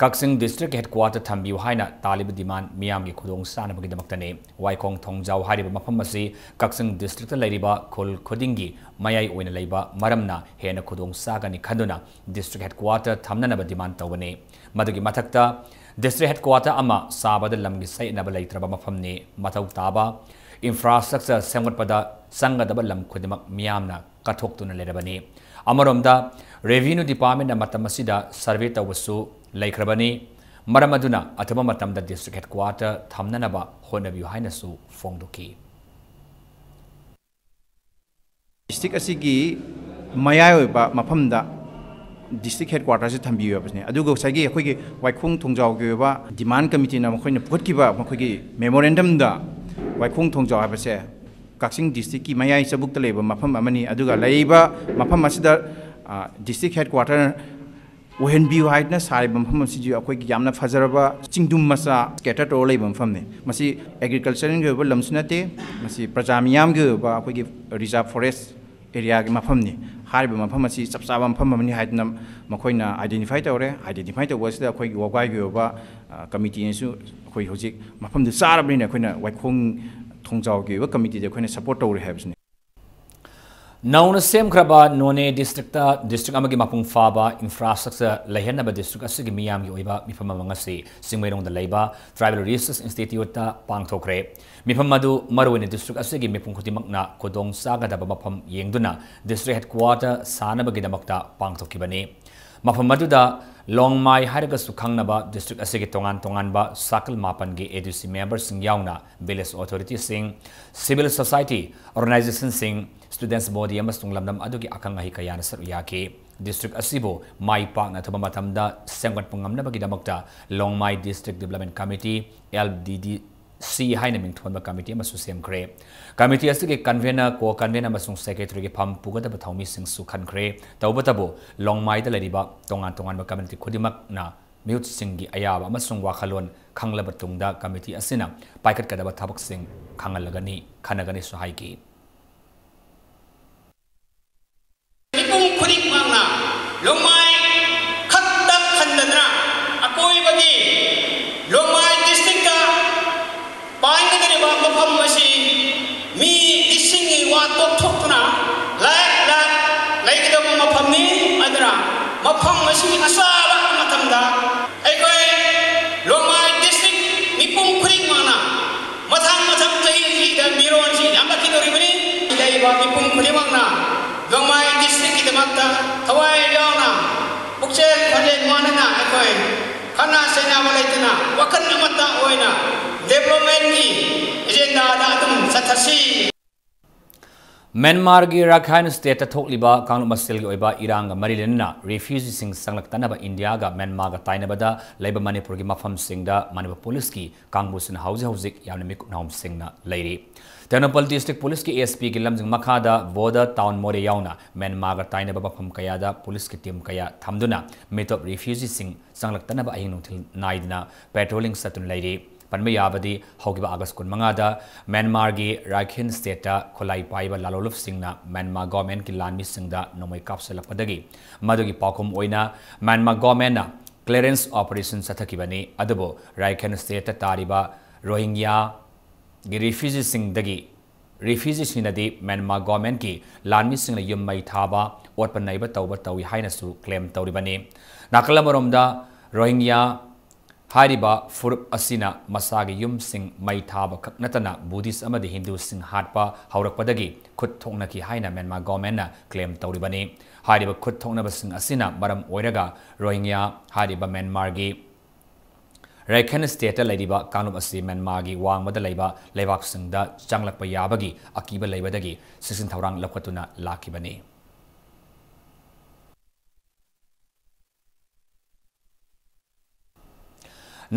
ꯀꯛꯆꯤꯡ district headquarter ꯊꯝꯕꯤꯌꯨ ꯍꯥꯏꯅ ꯇꯥꯜꯂꯤꯕ demand ꯃꯤꯌꯥꯝꯒꯤ ꯈꯨꯗꯣꯡ ꯆꯥꯅꯕꯒꯤꯗꯃꯛꯇꯅꯤ꯫ ꯋꯥꯏꯈꯣꯡ ꯊꯣꯡꯖꯥꯎ ꯍꯥꯏꯔꯤꯕ ꯃꯐꯝ ꯑꯁꯤ ꯀꯛꯆꯤꯡ districtꯇ ꯂꯩꯔꯤꯕ ꯈꯨꯜ ꯈꯨꯗꯤꯡꯒꯤ ꯃꯌꯥꯏ ꯑꯣꯏꯅ ꯂꯩꯕ ꯃꯔꯝꯅ ꯍꯦꯟꯅ ꯈꯨꯗꯣꯡ ꯆꯥꯒꯅꯤ ꯈꯟꯗꯨꯅ district headquarter ꯊꯝꯅꯅꯕ demand ꯇꯧꯕꯅꯤ꯫ ꯃꯗꯨꯒꯤ ꯃꯊꯛꯇ, district headquarter ꯑꯃ ꯁꯥꯕꯗ ꯂꯝꯒꯤ ꯆꯌꯦꯠꯅꯕ ꯂꯩꯇ꯭ꯔꯕ ꯃꯐꯝꯅꯤ꯫ ꯃꯊꯧ ꯇꯥꯕ infrastructure ꯁꯦꯝꯒꯠꯄꯗ ꯆꯪꯒꯗꯕ ꯂꯝ ꯈꯨꯗꯤꯡꯃꯛ ꯃꯤꯌꯥꯝꯅ ꯀꯠꯊꯣꯛꯇꯨꯅ ꯂꯩꯔꯕꯅꯤ꯫ ꯑꯃꯔꯣꯝꯗ, revenue departmentꯅ ꯃꯇꯝ ꯑꯁꯤꯗ survey ꯇꯧꯕꯁꯨ ꯂꯩꯈ꯭ꯔꯕꯅꯤ꯫ ꯃꯔꯝ ꯑꯗꯨꯅ, ꯑꯊꯨꯕ ꯃꯇꯝꯗ district headquarter ꯊꯝꯅꯅꯕ ꯍꯣꯠꯅꯕꯤꯌꯨ ꯍꯥꯏꯅꯁꯨ ꯐꯣꯡꯗꯣꯛꯈꯤ꯫ District ꯑꯁꯤꯒꯤ ꯃꯌꯥꯏ ꯑꯣꯏꯕ ꯃꯐꯝꯗ district headquarterꯁꯤ ꯊꯝꯕꯤꯌꯨ ꯍꯥꯏꯕꯁꯤꯅꯤ꯫ ꯑꯗꯨꯒ ꯉꯁꯥꯏꯒꯤ ꯑꯩꯈꯣꯏꯒꯤ ꯋꯥꯏꯈꯣꯡ ꯊꯣꯡꯖꯥꯎꯒꯤ ꯑꯣꯏꯕ demand committeeꯅ ꯃꯈꯣꯏꯅ ꯄꯨꯈꯠꯈꯤꯕ ꯃꯈꯣꯏꯒꯤ memorandumꯗ ꯋꯥꯏꯈꯣꯡ ꯊꯣꯡꯖꯥꯎ ꯍꯥꯏꯕꯁꯦ ꯀꯛꯆꯤꯡ districtꯀꯤ ꯃꯌꯥꯏ ꯆꯕꯨꯛꯇ ꯂꯩꯕ ꯃꯐꯝ ꯑꯃꯅꯤ꯫ ꯑꯗꯨꯒ ꯂꯩꯔꯤꯕ ꯃꯐꯝ ꯑꯁꯤꯗ, ꯑ, district headquarter ꯑꯣꯏꯍꯟꯕꯤꯌꯨ ꯍꯥꯏꯗꯨꯅ ꯁꯥꯔꯤꯕ ꯃꯐꯝ ꯑꯁꯤꯁꯨ ꯑꯩꯈꯣꯏꯒꯤ ꯌꯥꯝꯅ ꯐꯖꯔꯕ ꯆꯤꯡꯗꯨꯝ ꯃꯆꯥ ꯁ꯭ꯀꯦꯇꯔ ꯇꯧꯔ ꯂꯩꯕ ꯃꯐꯝꯅꯤ꯫ ꯃꯁꯤ ꯑꯦꯒ꯭ꯔꯤꯀꯜꯆꯔꯒꯤ ꯑꯣꯏꯕ ꯂꯝꯁꯨ ꯅꯠꯇꯦ, ꯃꯁꯤ ꯄ꯭ꯔꯖꯥ ꯃꯤꯌꯥꯝꯒꯤ ꯑꯣꯏꯕ ꯑꯩꯈꯣꯏꯒꯤ ꯔꯤꯖꯥꯔꯚ ꯐꯣꯔꯦꯁ ꯑꯦꯔꯤꯌꯥꯒꯤ ꯃꯐꯝꯅꯤ꯫ ꯍꯥꯏꯔꯤꯕ ꯃꯐꯝ ꯑꯁꯤ ꯆꯞ ꯆꯥꯕ ꯃꯐꯝ ꯑꯃꯅꯤ ꯍꯥꯏꯗꯨꯅ ꯃꯈꯣꯏꯅ ꯑꯥꯏꯗꯦꯟꯇꯤꯐꯥꯏ ꯇꯧꯔꯦ꯫ ꯑꯥꯏꯗꯦꯟꯇꯤꯐꯥꯏ ꯇꯧꯕ ꯑꯁꯤꯗ ꯑꯩꯈꯣꯏꯒꯤ ꯋꯥꯕꯒꯥꯏꯒꯤ ꯑꯣꯏꯕ, ꯑ, ꯀꯃꯤꯇꯤꯅꯁꯨ ꯑꯩꯈꯣꯏ ꯍꯧꯖꯤꯛ ꯃꯐꯝꯗꯨ ꯆꯥꯔꯕꯅꯤꯅ ꯑꯩꯈꯣꯏꯅ ꯋꯥꯏꯈꯣꯡ ꯊꯣꯡꯖꯥꯎꯒꯤ ꯑꯣꯏꯕ ꯀꯃꯤꯇꯤꯗ ꯑꯩꯈꯣꯏꯅ ꯁꯄꯣꯔꯠ ꯇꯧꯔꯦ ꯍꯥꯏꯕꯁꯤꯅꯤ꯫ ꯅꯧꯅ ꯁꯦꯝꯈ꯭ꯔꯕ ꯅꯣꯅꯦ ꯗꯤꯁꯇ꯭ꯔꯤꯛꯇ ꯗꯤꯁꯇ꯭ꯔꯤꯛ ꯑꯃꯒꯤ ꯃꯄꯨꯡ ꯐꯥꯕ ꯏꯟꯐ꯭ꯔꯥꯁ꯭ꯇ꯭ꯔꯛꯆꯔ ꯂꯩꯍꯟꯅꯕ ꯗꯤꯁꯇ꯭ꯔꯤꯛ ꯑꯁꯤꯒꯤ ꯃꯤꯌꯥꯝꯒꯤ ꯑꯣꯏꯕ ꯃꯤꯐꯝ ꯑꯃ ꯉꯁꯤ ꯆꯤꯡꯃꯩꯔꯣꯡꯗ ꯂꯩꯕ ꯇ꯭ꯔꯥꯏꯕꯦꯜ ꯔꯤꯁꯔꯁ ꯏꯟꯁꯇꯤꯇ꯭ꯌꯨꯠꯇ ꯄꯥꯡꯊꯣꯛꯈ꯭ꯔꯦ꯫ ꯃꯤꯐꯝ ꯑꯗꯨ ꯃꯔꯨꯑꯣꯏꯅ ꯗꯤꯁꯇ꯭ꯔꯤꯛ ꯑꯁꯤꯒꯤ ꯃꯤꯄꯨꯝ ꯈꯨꯗꯤꯡꯃꯛꯅ ꯈꯨꯗꯣꯡ ꯆꯥꯒꯗꯕ ꯃꯐꯝ ꯌꯦꯡꯗꯨꯅ ꯗꯤꯁꯇ꯭ꯔꯤꯛ ꯍꯦꯗꯀ꯭ꯋꯥꯇꯔ ꯁꯥꯅꯕꯒꯤꯗꯃꯛꯇ ꯄꯥꯡꯊꯣꯛꯈꯤꯕꯅꯤ꯫ ꯃꯐꯝ ꯑꯗꯨꯗ ꯂꯣꯡꯃꯥꯏ ꯍꯥꯏꯔꯒꯁꯨ ꯈꯪꯅꯕ ꯗꯤꯁꯇ꯭ꯔꯤꯛ ꯑꯁꯤꯒꯤ ꯇꯣꯉꯥꯟ ꯇꯣꯉꯥꯟꯕ ꯁꯥꯔꯀꯜ ꯃꯥꯄꯟꯒꯤ ꯑꯦ ꯗꯤ ꯁꯤ ꯃꯦꯝꯕꯔꯁꯤꯡ ꯌꯥꯎꯅ ꯚꯤꯂꯦꯖ ꯑꯣꯊꯣꯔꯤꯇꯤꯁꯤꯡ, ꯁꯤꯚꯤꯜ ꯁꯣꯁꯥꯏꯇꯤ ꯑꯣꯔꯒꯅꯥꯏꯖꯦꯁꯟꯁꯤꯡ, ꯁ꯭ꯇꯨꯗꯦꯟꯠꯁ ꯕꯣꯗꯤ ꯑꯃꯁꯨꯡ ꯂꯝꯗꯝ ꯑꯗꯨꯒꯤ ꯑꯈꯪ ꯑꯍꯩ ꯀꯌꯥꯅ ꯁꯔꯨꯛ ꯌꯥꯈꯤ꯫ ꯗꯤꯁꯇ꯭ꯔꯤꯛ ꯑꯁꯤꯕꯨ ꯃꯥꯏ ꯄꯥꯛꯅ ꯊꯝꯕ ꯃꯇꯝꯗ ꯁꯦꯝꯒꯠꯄ ꯉꯝꯅꯕꯒꯤꯗꯃꯛꯇ Longmai district development committee, L D D C ꯍꯥꯏꯅ ꯃꯤꯡꯊꯣꯟꯕ ꯀꯃꯤꯇꯤ ꯑꯃꯁꯨ ꯁꯦꯝꯈ꯭ꯔꯦ꯫ ꯀꯃꯤꯇꯤ ꯑꯁꯤꯒꯤ ꯀꯟꯚꯦꯅꯔ, ꯀꯣ ꯀꯟꯚꯦꯅꯔ ꯑꯃꯁꯨꯡ ꯁꯦꯀ꯭ꯔꯦꯇꯔꯤꯒꯤ ꯐꯝ ꯄꯨꯒꯗꯕ ꯊꯧꯃꯤꯁꯤꯡꯁꯨ ꯈꯟꯈ꯭ꯔꯦ꯫ ꯇꯧꯕꯇꯕꯨ ꯂꯣꯡꯃꯥꯏꯗ ꯂꯩꯔꯤꯕ ꯇꯣꯉꯥꯟ ꯇꯣꯉꯥꯟꯕ ꯀꯝꯃ꯭ꯌꯨꯅꯤꯇꯤ ꯈꯨꯗꯤꯡꯃꯛꯅ ꯃꯤꯍꯨꯠꯁꯤꯡꯒꯤ ꯑꯌꯥꯕ ꯑꯃꯁꯨꯡ ꯋꯥꯈꯜꯂꯣꯟ ꯈꯪꯂꯕ ꯇꯨꯡꯗ ꯀꯝꯃꯤꯇꯤ ꯑꯁꯤꯅ ꯄꯥꯏꯈꯠꯀꯗꯕ ꯊꯕꯛꯁꯤꯡ ꯈꯪꯍꯜꯂꯒꯅꯤ, ꯈꯟꯅꯒꯅꯤꯁꯨ ꯍꯥꯏꯈꯤ꯫ ꯃꯤꯄꯨꯝ ꯈꯨꯗꯤꯡꯃꯛꯅ ꯂꯣꯡꯃꯥꯏ ꯈꯛꯇ ꯈꯟꯗꯅ ꯑꯀꯣꯏꯕꯒꯤ ꯂꯣꯡꯃꯥꯏ ꯗꯤꯁꯇ꯭ꯔꯤꯛꯇ ꯄꯥꯏꯒꯗꯧꯔꯤꯕ ꯃꯐꯝ ꯑꯁꯤ ꯃꯤ ꯂꯤꯁꯤꯡꯒꯤ ꯋꯥ ꯇꯣꯛꯊꯣꯛꯇꯨꯅ ꯂꯥꯛ ꯂꯥꯛ ꯂꯩꯒꯗꯕ ꯃꯐꯝꯅꯤ꯫ ꯑꯗꯨꯅ ꯃꯐꯝ ꯑꯁꯤ ꯑꯆꯥꯕ ꯃꯇꯝꯗ ꯑꯩꯈꯣꯏ ꯂꯣꯡꯃꯥꯏ ꯗꯤꯁꯇ꯭ꯔꯤꯛ ꯃꯤꯄꯨꯝ ꯈꯨꯗꯤꯡꯃꯛꯅ ꯃꯊꯪ ꯃꯊꯪ ꯆꯍꯤꯁꯤꯗ ꯃꯤꯔꯣꯟꯁꯤ ꯌꯥꯝꯂꯛꯈꯤꯗꯧꯔꯤꯕꯅꯤ꯫ ꯂꯩꯔꯤꯕ ꯃꯤꯄꯨꯝ ꯈꯨꯗꯤꯡꯃꯛꯅ ꯂꯣꯡꯃꯥꯏ ꯗꯤꯁꯇ꯭ꯔꯤꯛꯀꯤꯗꯃꯛꯇ ꯊꯋꯥꯏ ꯌꯥꯎꯅ, ꯄꯨꯛꯆꯦꯜ ꯈꯣꯟꯖꯦꯜ ꯃꯥꯟꯅꯅ ꯑꯩꯈꯣꯏ ꯈꯠꯅ ꯆꯩꯅꯕ ꯂꯩꯇꯅ ꯋꯥꯈꯜ ꯑꯃꯠꯇ ꯑꯣꯏꯅ ꯗꯤꯕ꯭ꯂꯞꯃꯦꯟꯒꯤ ꯑꯦꯖꯦꯟꯗꯥꯗ ꯑꯗꯨꯝ ꯆꯠꯊꯁꯤ꯫ ꯃ꯭ꯌꯥꯟꯃꯥꯔꯒꯤ ꯔꯥꯈꯥꯏꯟ ꯁ꯭ꯇꯦꯠꯇ ꯊꯣꯛꯂꯤꯕ ꯀꯥꯡꯂꯨꯞ ꯃꯁꯦꯜꯒꯤ ꯑꯣꯏꯕ ꯏꯔꯥꯡꯒ ꯃꯔꯤ ꯂꯩꯅꯅ ꯔꯤꯐ꯭ꯌꯨꯖꯤꯁꯤꯡ ꯆꯪꯂꯛꯇꯅꯕ ꯏꯟꯗꯤꯌꯥꯒ ꯃ꯭ꯌꯥꯟꯃꯥꯔꯒ ꯇꯥꯏꯅꯕꯗ ꯂꯩꯕ ꯃꯅꯤꯄꯨꯔꯒꯤ ꯃꯐꯝꯁꯤꯡꯗ ꯃꯅꯤꯄꯨꯔ ꯄꯨꯂꯤꯁꯀꯤ ꯀꯥꯡꯕꯨꯁꯤꯅ ꯍꯧꯖꯤꯛ ꯍꯧꯖꯤꯛ ꯌꯥꯝꯅ ꯃꯤꯀꯨꯞ ꯅꯥꯍꯨꯝ ꯁꯤꯡꯅ ꯂꯩꯔꯤ꯫ ꯇꯦꯡꯅꯧꯄꯜ ꯗꯤꯁꯇ꯭ꯔꯤꯛ ꯄꯨꯂꯤꯁꯀꯤ ꯑꯦꯁ ꯄꯤꯒꯤ ꯂꯝꯖꯤꯡ ꯃꯈꯥꯗ ꯕꯣꯔꯗꯔ ꯇꯥꯎꯟ ꯃꯣꯔꯦ ꯌꯥꯎꯅ ꯃ꯭ꯌꯥꯟꯃꯥꯔꯒ ꯇꯥꯏꯅꯕ ꯃꯐꯝ ꯀꯌꯥꯗ ꯄꯨꯂꯤꯁꯀꯤ ꯇꯤꯝ ꯀꯌꯥ ꯊꯝꯗꯨꯅ ꯃꯤꯇꯣꯞ ꯔꯤꯐ꯭ꯌꯨꯖꯤꯁꯤꯡ ꯆꯪꯂꯛꯇꯅꯕ ꯑꯍꯤꯡ ꯅꯨꯡꯊꯤꯜ ꯅꯥꯏꯗꯅ ꯄꯦꯇ꯭ꯔꯣꯂꯤꯡ ꯆꯠꯇꯨꯅ ꯂꯩꯔꯤ꯫ ꯄꯟꯕ ꯌꯥꯕꯗꯤ, ꯍꯧꯈꯤꯕ ꯑꯥꯒꯁ ꯀꯨꯟꯃꯉꯥꯗ ꯃ꯭ꯌꯥꯟꯃꯥꯔꯒꯤ ꯔꯥꯈꯥꯏꯟ ꯁ꯭ꯇꯦꯠꯇ ꯈꯨꯠꯂꯥꯏ ꯄꯥꯏꯕ ꯂꯥꯂꯣꯟꯂꯨꯞꯁꯤꯡꯅ ꯃ꯭ꯌꯥꯟꯃꯥꯔ ꯒꯣꯔꯃꯦꯟꯠꯀꯤ ꯂꯥꯟꯃꯤꯁꯤꯡꯗ ꯅꯣꯡꯃꯩ ꯀꯥꯞꯁꯤꯜꯂꯛꯄꯗꯒꯤ ꯃꯗꯨꯒꯤ ꯄꯥꯎꯈꯨꯝ ꯑꯣꯏꯅ ꯃ꯭ꯌꯥꯟꯃꯥꯔ ꯒꯣꯔꯃꯦꯟꯠꯅ ꯀ꯭ꯂꯤꯌꯔꯦꯟꯁ ꯑꯣꯄꯔꯦꯁꯟ ꯆꯠꯊꯈꯤꯕꯅꯤ꯫ ꯑꯗꯨꯕꯨ ꯔꯥꯈꯥꯏꯟ ꯁ꯭ꯇꯦꯠꯇ ꯇꯥꯔꯤꯕ ꯔꯣꯍꯤꯡꯒ꯭ꯌꯥꯒꯤ ꯔꯤꯐ꯭ꯌꯨꯖꯤꯁꯤꯡꯗꯒꯤ ꯔꯤꯐ꯭ꯌꯨꯖꯤꯁꯤꯡꯅꯗꯤ ꯃ꯭ꯌꯥꯟꯃꯥꯔ ꯒꯣꯔꯃꯦꯟꯠꯀꯤ ꯂꯥꯟꯃꯤꯁꯤꯡꯅ ꯌꯨꯝ ꯃꯩ ꯊꯥꯕ, ꯑꯣꯠꯄ ꯅꯩꯕ ꯇꯧꯕ ꯇꯧꯏ ꯍꯥꯏꯅꯁꯨ ꯀ꯭ꯂꯦꯝ ꯇꯧꯔꯤꯕꯅꯤ꯫ ꯅꯥꯀꯜ ꯑꯃꯔꯣꯝꯗ, ꯔꯣꯍꯤꯡꯒ꯭ꯌꯥ ꯍꯥꯏꯔꯤꯕ ꯐꯨꯔꯨꯞ ꯑꯁꯤꯅ ꯃꯁꯥꯒꯤ ꯌꯨꯝꯁꯤꯡ ꯃꯩ ꯊꯥꯕ ꯈꯛ ꯅꯠꯇꯅ ꯕꯨꯙꯤꯁ ꯑꯃꯗꯤ ꯍꯤꯟꯗꯨꯁꯤꯡ ꯍꯥꯠꯄ ꯍꯧꯔꯛꯄꯗꯒꯤ ꯈꯨꯠ ꯊꯣꯛꯅꯈꯤ ꯍꯥꯏꯅ ꯃ꯭ꯌꯥꯟꯃꯥꯔ ꯒꯣꯔꯃꯦꯟꯠꯅ ꯀ꯭ꯂꯦꯝ ꯇꯧꯔꯤꯕꯅꯤ꯫ ꯍꯥꯏꯔꯤꯕ ꯈꯨꯠ ꯊꯣꯛꯅꯕꯁꯤꯡ ꯑꯁꯤꯅ ꯃꯔꯝ ꯑꯣꯏꯔꯒ ꯔꯣꯍꯤꯡꯒ꯭ꯌꯥ ꯍꯥꯏꯔꯤꯕ ꯃ꯭ꯌꯥꯟꯃꯥꯔꯒꯤ ꯔꯥꯈꯥꯏꯟ ꯁ꯭ꯇꯦꯠꯇ ꯂꯩꯔꯤꯕ ꯀꯥꯡꯂꯨꯞ ꯑꯁꯤ ꯃ꯭ꯌꯥꯟꯃꯥꯔꯒꯤ ꯋꯥꯡꯃꯗ ꯂꯩꯕ ꯂꯩꯕꯥꯛꯁꯤꯡꯗ ꯆꯪꯂꯛꯄ ꯌꯥꯕꯒꯤ ꯑꯀꯤꯕ ꯂꯩꯕꯗꯒꯤ ꯆꯦꯛꯁꯤꯟ ꯊꯧꯔꯥꯡ ꯂꯧꯈꯠꯇꯨꯅ ꯂꯥꯛꯈꯤꯕꯅꯤ꯫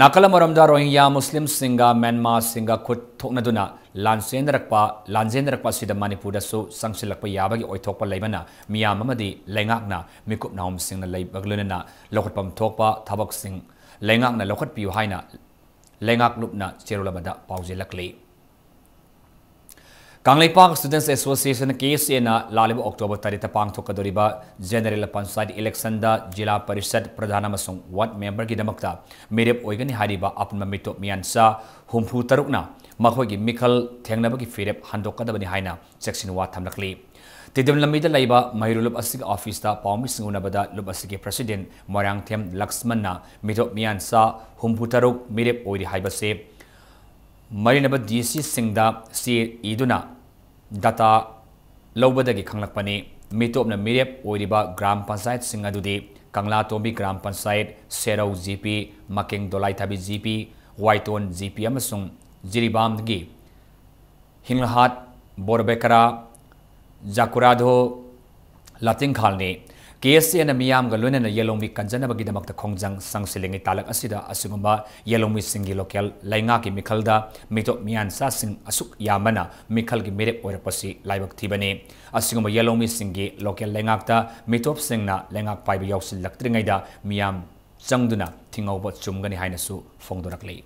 ꯅꯥꯀꯜ ꯑꯃꯔꯣꯝꯗ, ꯔꯣꯍꯤꯡꯒ꯭ꯌꯥ ꯃꯨꯁꯂꯤꯝꯁꯤꯡꯒ ꯃ꯭ꯌꯥꯟꯃꯥꯔꯁꯤꯡꯒ ꯈꯨꯠ ꯊꯣꯛꯅꯗꯨꯅ ꯂꯥꯟꯖꯦꯟꯅꯔꯛꯄ, ꯂꯥꯟꯖꯦꯟꯅꯔꯛꯄ ꯑꯁꯤꯗ ꯃꯅꯤꯄꯨꯔꯗꯁꯨ ꯆꯪꯁꯤꯜꯂꯛꯄ ꯌꯥꯕꯒꯤ ꯑꯣꯏꯊꯣꯛꯄ ꯂꯩꯕꯅ ꯃꯤꯌꯥꯝ ꯑꯃꯗꯤ ꯂꯩꯉꯥꯛꯅ ꯃꯤꯀꯨꯞ ꯅꯥꯍꯨꯝꯁꯤꯡꯅ ꯂꯩꯕꯒ ꯂꯣꯏꯅꯅ ꯂꯧꯈꯠꯐꯝ ꯊꯣꯛꯄ ꯊꯕꯛꯁꯤꯡ ꯂꯩꯉꯥꯛꯅ ꯂꯧꯈꯠꯄꯤꯌꯨ ꯍꯥꯏꯅ ꯂꯩꯉꯥꯛꯂꯨꯞꯅ ꯆꯦꯔꯣꯜ ꯑꯃꯗ ꯄꯥꯎꯖꯦꯜꯂꯛꯂꯤ꯫ ꯀꯪꯂꯩꯄꯥꯛ Students Association, ꯀꯦ ꯑꯦꯁ ꯑꯦꯅ ꯂꯥꯛꯂꯤꯕ ꯑꯣꯛꯇꯣꯕꯔ ꯇꯔꯦꯠꯇ ꯄꯥꯡꯊꯣꯛꯀꯗꯧꯔꯤꯕ ꯖꯦꯅꯔꯦꯜ ꯄꯟꯆꯥꯌꯠ ꯏꯂꯦꯛꯁꯟꯗ ꯖꯤꯂꯥ ꯄꯔꯤꯁꯠ ꯄ꯭ꯔꯙꯥꯟ ꯑꯃꯁꯨꯡ ꯋꯥꯔꯗ ꯃꯦꯝꯕꯔꯒꯤꯗꯃꯛꯇ ꯃꯤꯔꯦꯞ ꯑꯣꯏꯒꯅꯤ ꯍꯥꯏꯔꯤꯕ ꯑꯄꯨꯟꯕ ꯃꯤꯇꯣꯞ ꯃꯤꯌꯥꯟꯆꯥ ꯍꯨꯝꯐꯨ ꯇꯔꯨꯛꯅ ꯃꯈꯣꯏꯒꯤ ꯃꯤꯈꯜ ꯊꯦꯡꯅꯕꯒꯤ ꯐꯤꯔꯦꯞ ꯍꯟꯗꯣꯛꯀꯗꯕꯅꯤ ꯍꯥꯏꯅ ꯆꯦꯛꯁꯤꯟꯋꯥ ꯊꯝꯂꯛꯂꯤ꯫ ꯇꯤꯗꯤꯝ ꯂꯝꯕꯤꯗ ꯂꯩꯕ ꯃꯍꯩꯔꯣꯏ ꯂꯨꯞ ꯑꯁꯤꯒꯤ ꯑꯣꯐꯤꯁꯇ ꯄꯥꯎꯃꯤꯁꯤꯡ ꯎꯅꯕꯗ ꯂꯨꯞ ꯑꯁꯤꯒꯤ ꯄ꯭ꯔꯁꯤꯗꯦꯟ ꯃꯣꯏꯔꯥꯡꯊꯦꯝ ꯂꯛꯁꯃꯟꯅ ꯃꯤꯇꯣꯞ ꯃꯤꯌꯥꯟꯆꯥ ꯍꯨꯝꯐꯨ ꯇꯔꯨꯛ ꯃꯤꯔꯦꯞ ꯑꯣꯏꯔꯤ ꯍꯥꯏꯕꯁꯤ ꯃꯔꯤꯅꯕ ꯗꯤ ꯁꯤꯁꯤꯡꯗ ꯆꯦ ꯏꯗꯨꯅ ꯗꯇꯥ ꯂꯧꯕꯗꯒꯤ ꯈꯪꯂꯛꯄꯅꯤ꯫ ꯃꯤꯇꯣꯞꯅ ꯃꯤꯔꯦꯞ ꯑꯣꯏꯔꯤꯕ ꯒ꯭ꯔꯥꯝ ꯄꯟꯆꯥꯌꯠꯁꯤꯡ ꯑꯗꯨꯗꯤ ꯀꯪꯂꯥꯇꯣꯝꯕꯤ gram panchayat, Serou G P, Makeng Dolaithabi G P, Waiton G P ꯑꯃꯁꯨꯡ ꯖꯤꯔꯤꯕꯥꯝꯒꯤ ꯍꯤꯡꯂꯍꯥꯠ, ꯕꯣꯔꯕꯦꯀꯔꯥ, ꯖꯥꯀꯨꯔꯥꯗꯣ ꯂꯥꯇꯤꯡꯈꯥꯜꯅꯤ꯫ ꯀꯦ ꯑꯦꯁ ꯑꯦꯅ ꯃꯤꯌꯥꯝꯒ ꯂꯣꯏꯅꯅ ꯌꯦꯜꯍꯧꯃꯤ ꯀꯟꯖꯅꯕꯒꯤꯗꯃꯛꯇ ꯈꯣꯡꯖꯪ ꯆꯪꯁꯤꯜꯂꯤꯉꯩ ꯇꯥꯂꯛ ꯑꯁꯤꯗ ꯑꯁꯤꯒꯨꯝꯕ ꯌꯦꯜꯍꯧꯃꯤꯁꯤꯡꯒꯤ ꯂꯣꯀꯦꯜ ꯂꯩꯉꯥꯛꯀꯤ ꯃꯤꯈꯜꯗ ꯃꯤꯇꯣꯞ ꯃꯤꯌꯥꯟꯆꯥꯁꯤꯡ ꯑꯁꯨꯛ ꯌꯥꯝꯕꯅ ꯃꯤꯈꯜꯒꯤ ꯃꯤꯔꯦꯞ ꯑꯣꯏꯔꯛꯄꯁꯤ ꯂꯥꯏꯕꯛ ꯊꯤꯕꯅꯤ꯫ ꯑꯁꯤꯒꯨꯝꯕ ꯌꯦꯜꯍꯧꯃꯤꯁꯤꯡꯒꯤ ꯂꯣꯀꯦꯜ ꯂꯩꯉꯥꯛꯇ ꯃꯤꯇꯣꯞꯁꯤꯡꯅ ꯂꯩꯉꯥꯛ ꯄꯥꯏꯕ ꯌꯥꯎꯁꯤꯜꯂꯛꯇ꯭ꯔꯤꯉꯩꯗ ꯃꯤꯌꯥꯝ ꯆꯪꯗꯨꯅ ꯊꯤꯡꯍꯧꯕ ꯆꯨꯝꯒꯅꯤ ꯍꯥꯏꯅꯁꯨ ꯐꯣꯡꯗꯣꯔꯛꯂꯤ꯫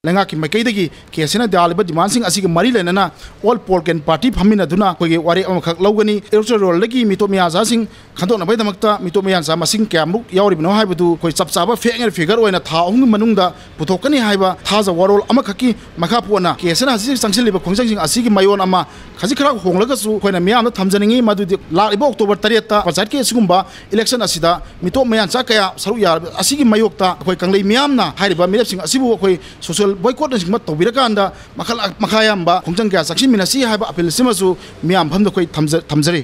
ꯂꯩꯉꯥꯛꯀꯤ ꯃꯥꯏꯀꯩꯗꯒꯤ ꯀꯦ ꯑꯦꯁ ꯑꯦꯅ ꯗꯥꯜꯂꯤꯕ ꯗꯤꯃꯥꯟꯁꯤꯡ ꯑꯁꯤꯒ ꯃꯔꯤ ꯂꯩꯅꯅ ꯑꯣꯜ ꯄꯣꯜꯀꯦꯟ ꯄꯥꯔꯇꯤ ꯐꯝꯃꯤꯟꯅꯗꯨꯅ ꯑꯩꯈꯣꯏꯒꯤ ꯋꯥꯔꯦꯞ ꯑꯃꯈꯛ ꯂꯧꯒꯅꯤ꯫ ꯏꯂꯦꯛꯇꯣꯔꯦꯜ ꯔꯣꯜꯗꯒꯤ ꯃꯤꯇꯣꯞ ꯃꯤꯌꯥꯟꯆꯥꯁꯤꯡ ꯈꯟꯗꯣꯛꯅꯕꯒꯤꯗꯃꯛꯇ ꯃꯤꯇꯣꯞ ꯃꯤꯌꯥꯟꯆꯥ ꯃꯁꯤꯡ ꯀꯌꯥꯃꯨꯛ ꯌꯥꯎꯔꯤꯕꯅꯣ ꯍꯥꯏꯕꯗꯨ ꯑꯩꯈꯣꯏ ꯆꯞ ꯆꯥꯕ ꯐꯦꯛ ꯑꯦꯟ ꯐꯤꯒꯔ ꯑꯣꯏꯅ ꯊꯥ ꯑꯍꯨꯝꯒꯤ ꯃꯅꯨꯡꯗ ꯄꯨꯊꯣꯛꯀꯅꯤ ꯍꯥꯏꯕ ꯊꯥꯖ ꯋꯥꯔꯣꯜ ꯑꯃꯈꯛꯀꯤ ꯃꯈꯥ ꯄꯣꯟꯅ ꯀꯦ ꯑꯦꯁ ꯑꯦꯅ ꯍꯧꯖꯤꯛ ꯆꯪꯁꯤꯜꯂꯤꯕ ꯈꯣꯡꯖꯪꯁꯤꯡ ꯑꯁꯤꯒꯤ ꯃꯌꯣꯟ ꯑꯃ ꯈꯖꯤꯛ ꯈꯔ ꯍꯣꯡꯂꯒꯁꯨ ꯑꯩꯈꯣꯏꯅ ꯃꯤꯌꯥꯝꯗ ꯊꯝꯖꯅꯤꯡꯉꯤ꯫ ꯃꯗꯨꯗꯤ ꯂꯥꯛꯂꯤꯕ ꯑꯣꯛꯇꯣꯕꯔ ꯇꯔꯦꯠꯇ ꯄꯟꯆꯥꯌꯠꯀꯤ ꯑꯁꯤꯒꯨꯝꯕ ꯏꯂꯦꯛꯁꯟ ꯑꯁꯤꯗ ꯃꯤꯇꯣꯞ ꯃꯌꯥꯟꯆꯥ ꯀꯌꯥ ꯁꯔꯨꯛ ꯌꯥꯔꯕ ꯑꯁꯤꯒꯤ ꯃꯥꯌꯣꯛꯇ ꯑꯩꯈꯣꯏ ꯀꯪꯂꯩ ꯃꯤꯌꯥꯝꯅ ꯍꯥꯏꯔꯤꯕ ꯃꯤꯔꯦꯞꯁꯤꯡ ꯑꯁꯤꯕꯨ ꯑꯩꯈꯣꯏ ꯁꯣꯁꯤꯌꯦꯜ ꯕꯣꯏꯀꯣꯠꯅꯆꯤꯡꯕ ꯇꯧꯕꯤꯔꯀꯥꯟꯗ ꯃꯈꯜ ꯃꯈꯥ ꯌꯥꯝꯕ ꯈꯣꯡꯖꯪ ꯀꯌꯥ ꯆꯪꯁꯤꯟꯃꯤꯟꯅꯁꯤ ꯍꯥꯏꯕ ꯑꯄꯤꯜ ꯑꯁꯤꯃꯁꯨ ꯃꯤꯌꯥꯝ ꯐꯝꯗ ꯑꯩꯈꯣꯏ ꯊꯝꯖ-, ꯊꯝꯖꯔꯤ꯫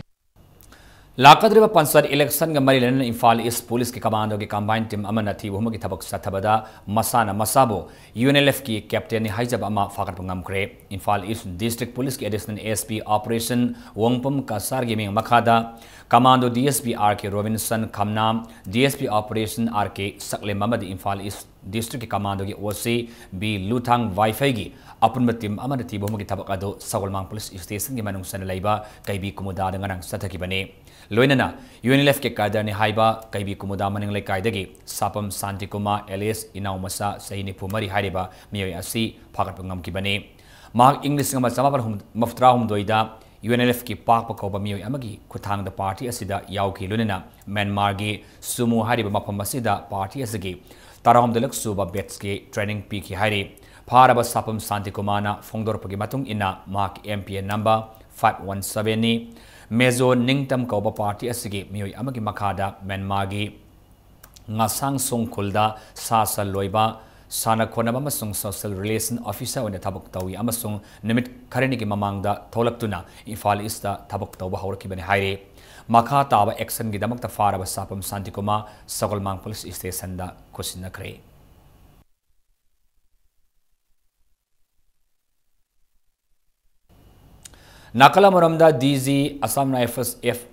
ꯂꯥꯛꯀꯗꯧꯔꯤꯕ ꯄꯟꯆꯥꯌꯠ ꯏꯂꯦꯛꯁꯟꯒ ꯃꯔꯤ ꯂꯩꯅꯅ ꯏꯝꯐꯥꯜ ꯏꯁ ꯄꯨꯂꯤꯁꯀꯤ ꯀꯃꯥꯟꯗꯣꯒꯤ ꯀꯝꯕꯥꯏꯟ ꯇꯤꯝ ꯑꯃꯅ ꯊꯤꯕ ꯍꯨꯝꯕꯒꯤ ꯊꯕꯛ ꯆꯠꯊꯕꯗ ꯃꯁꯥꯅ ꯃꯁꯥꯕꯨ ꯌꯨ ꯑꯦꯟ ꯑꯦꯜ ꯑꯦꯐꯀꯤ ꯀꯦꯞꯇꯦꯟꯅꯤ ꯍꯥꯏꯖꯕ ꯑꯃ ꯐꯥꯒꯠꯄ ꯉꯝꯈ꯭ꯔꯦ꯫ ꯏꯝꯐꯥꯜ ꯏꯁ ꯗꯤꯁꯇ꯭ꯔꯤꯛ ꯄꯨꯂꯤꯁꯀꯤ ꯑꯦꯗꯤꯁꯅꯦꯜ ꯑꯦꯁ ꯄꯤ ꯑꯣꯄꯔꯦꯁꯟ ꯋꯣꯡꯄꯝ ꯀꯁꯥꯔꯒꯤ ꯃꯤꯡ ꯃꯈꯥꯗ commando D S P R K Robinson Khamnam, D S P operation R K Saklem ꯑꯃꯗꯤ ꯏꯝꯐꯥꯜ ꯏꯁ ꯗꯤꯁꯇ꯭ꯔꯤꯛꯀꯤ ꯀꯃꯥꯟꯗꯣꯒꯤ ꯑꯣ ꯁꯤ ꯕꯤ ꯂꯨꯊꯥꯡ ꯋꯥꯏꯐꯩꯒꯤ ꯑꯄꯨꯟꯕ ꯇꯤꯝ ꯑꯃꯅ ꯊꯤꯕ ꯍꯨꯝꯕꯒꯤ ꯊꯕꯛ ꯑꯗꯨ ꯁꯒꯣꯜꯃꯥꯡ ꯄꯨꯂꯤꯁ ꯁ꯭ꯇꯦꯁꯟꯒꯤ ꯃꯅꯨꯡ ꯆꯟꯅ ꯂꯩꯕ ꯀꯩꯕꯤ ꯀꯨꯃꯨꯗꯥꯗ ꯉꯔꯥꯡ ꯆꯠꯊꯈꯤꯕꯅꯤ꯫ ꯂꯣꯏꯅꯅ ꯌꯨ ꯑꯦꯟ ꯑꯦꯜ ꯑꯦꯐꯀꯤ ꯀꯥꯗꯔꯅꯤ ꯍꯥꯏꯕ ꯀꯩꯕꯤ ꯀꯨꯃꯨꯗꯥ ꯃꯅꯤꯡ ꯂꯩꯀꯥꯏꯗꯒꯤ ꯁꯥꯄꯝ ꯁꯥꯟꯇꯤꯀꯨꯃꯥꯔ ꯑꯦꯂꯤꯌꯥꯁ ꯏꯅꯥꯎ ꯃꯆꯥ ꯆꯍꯤ ꯅꯤꯐꯨ ꯃꯔꯤ ꯍꯥꯏꯔꯤꯕ ꯃꯤꯑꯣꯏ ꯑꯁꯤ ꯐꯥꯒꯠꯄ ꯉꯝꯈꯤꯕꯅꯤ꯫ ꯃꯍꯥꯛ ꯏꯪ ꯂꯤꯁꯤꯡ ꯑꯃ ꯆꯃꯥꯄꯟ ꯃꯧꯗ꯭ꯔꯥ ꯍꯨꯝꯗꯣꯏꯗ ꯌꯨ ꯑꯦꯟ ꯑꯦꯜ ꯑꯦꯐꯀꯤ ꯄꯥꯛꯄ ꯀꯧꯕ ꯃꯤꯑꯣꯏ ꯑꯃꯒꯤ ꯈꯨꯠꯊꯥꯡꯗ ꯄꯥꯔꯇꯤ ꯑꯁꯤꯗ ꯌꯥꯎꯈꯤ꯫ ꯂꯣꯏꯅꯅ ꯃ꯭ꯌꯥꯟꯃꯥꯔꯒꯤ ꯁꯨꯃꯨ ꯍꯥꯏꯔꯤꯕ ꯃꯐꯝ ꯑꯁꯤꯗ ꯄꯥꯔꯇꯤ ꯑꯁꯤꯒꯤ ꯇꯔꯥꯍꯨꯝꯗꯣꯏꯂꯛ ꯁꯨꯕ ꯕꯦꯠꯁꯀꯤ ꯇ꯭ꯔꯦꯅꯤꯡ ꯄꯤꯈꯤ ꯍꯥꯏꯔꯤ꯫ ꯐꯥꯔꯕ ꯁꯥꯄꯝ ꯁꯥꯟꯇꯤꯀꯨꯃꯥꯔꯅ ꯐꯣꯡꯗꯣꯔꯛꯄꯒꯤ ꯃꯇꯨꯡ ꯏꯟꯅ ꯃꯍꯥꯛꯀꯤ M P N number five one ꯁꯚꯦꯟꯅꯤ꯫ ꯃꯦꯖꯣ ꯅꯤꯡꯇꯝ ꯀꯧꯕ ꯄꯥꯔꯇꯤ ꯑꯁꯤꯒꯤ ꯃꯤꯑꯣꯏ ꯑꯃꯒꯤ ꯃꯈꯥꯗ ꯃ꯭ꯌꯥꯟꯃꯥꯔꯒꯤ ꯉꯥꯁꯥꯡ ꯁꯣꯡꯈꯨꯜꯗ ꯁꯥ ꯁꯟ ꯂꯣꯏꯕ, ꯁꯥꯟꯅ ꯈꯣꯠꯅꯕ ꯑꯃꯁꯨꯡ ꯁꯣꯁꯤꯌꯦꯜ ꯔꯤꯂꯦꯁꯟ ꯑꯣꯐꯤꯁꯥꯔ ꯑꯣꯏꯅ ꯊꯕꯛ ꯇꯧꯏ ꯑꯃꯁꯨꯡ ꯅꯨꯃꯤꯠ ꯈꯔꯅꯤꯒꯤ ꯃꯃꯥꯡꯗ ꯊꯣꯛꯂꯛꯇꯨꯅ ꯏꯝꯐꯥꯜ ꯏꯁꯇ ꯊꯕꯛ ꯇꯧꯕ ꯍꯧꯔꯛꯈꯤꯕꯅꯤ ꯍꯥꯏꯔꯤ꯫ ꯃꯈꯥ ꯇꯥꯕ ꯑꯦꯛꯁꯟꯒꯤꯗꯃꯛꯇ ꯐꯥꯔꯕ ꯁꯥꯄꯝ ꯁꯥꯟꯇꯤꯀꯨꯃꯥꯔ ꯁꯒꯣꯜꯃꯥꯡ ꯄꯨꯂꯤꯁ ꯁ꯭ꯇꯦꯁꯟꯗ ꯈꯨꯠꯁꯤꯟꯅꯈ꯭ꯔꯦ꯫ ꯅꯥꯀꯜ ꯑꯃꯔꯣꯝꯗ, D G Assam rifles, F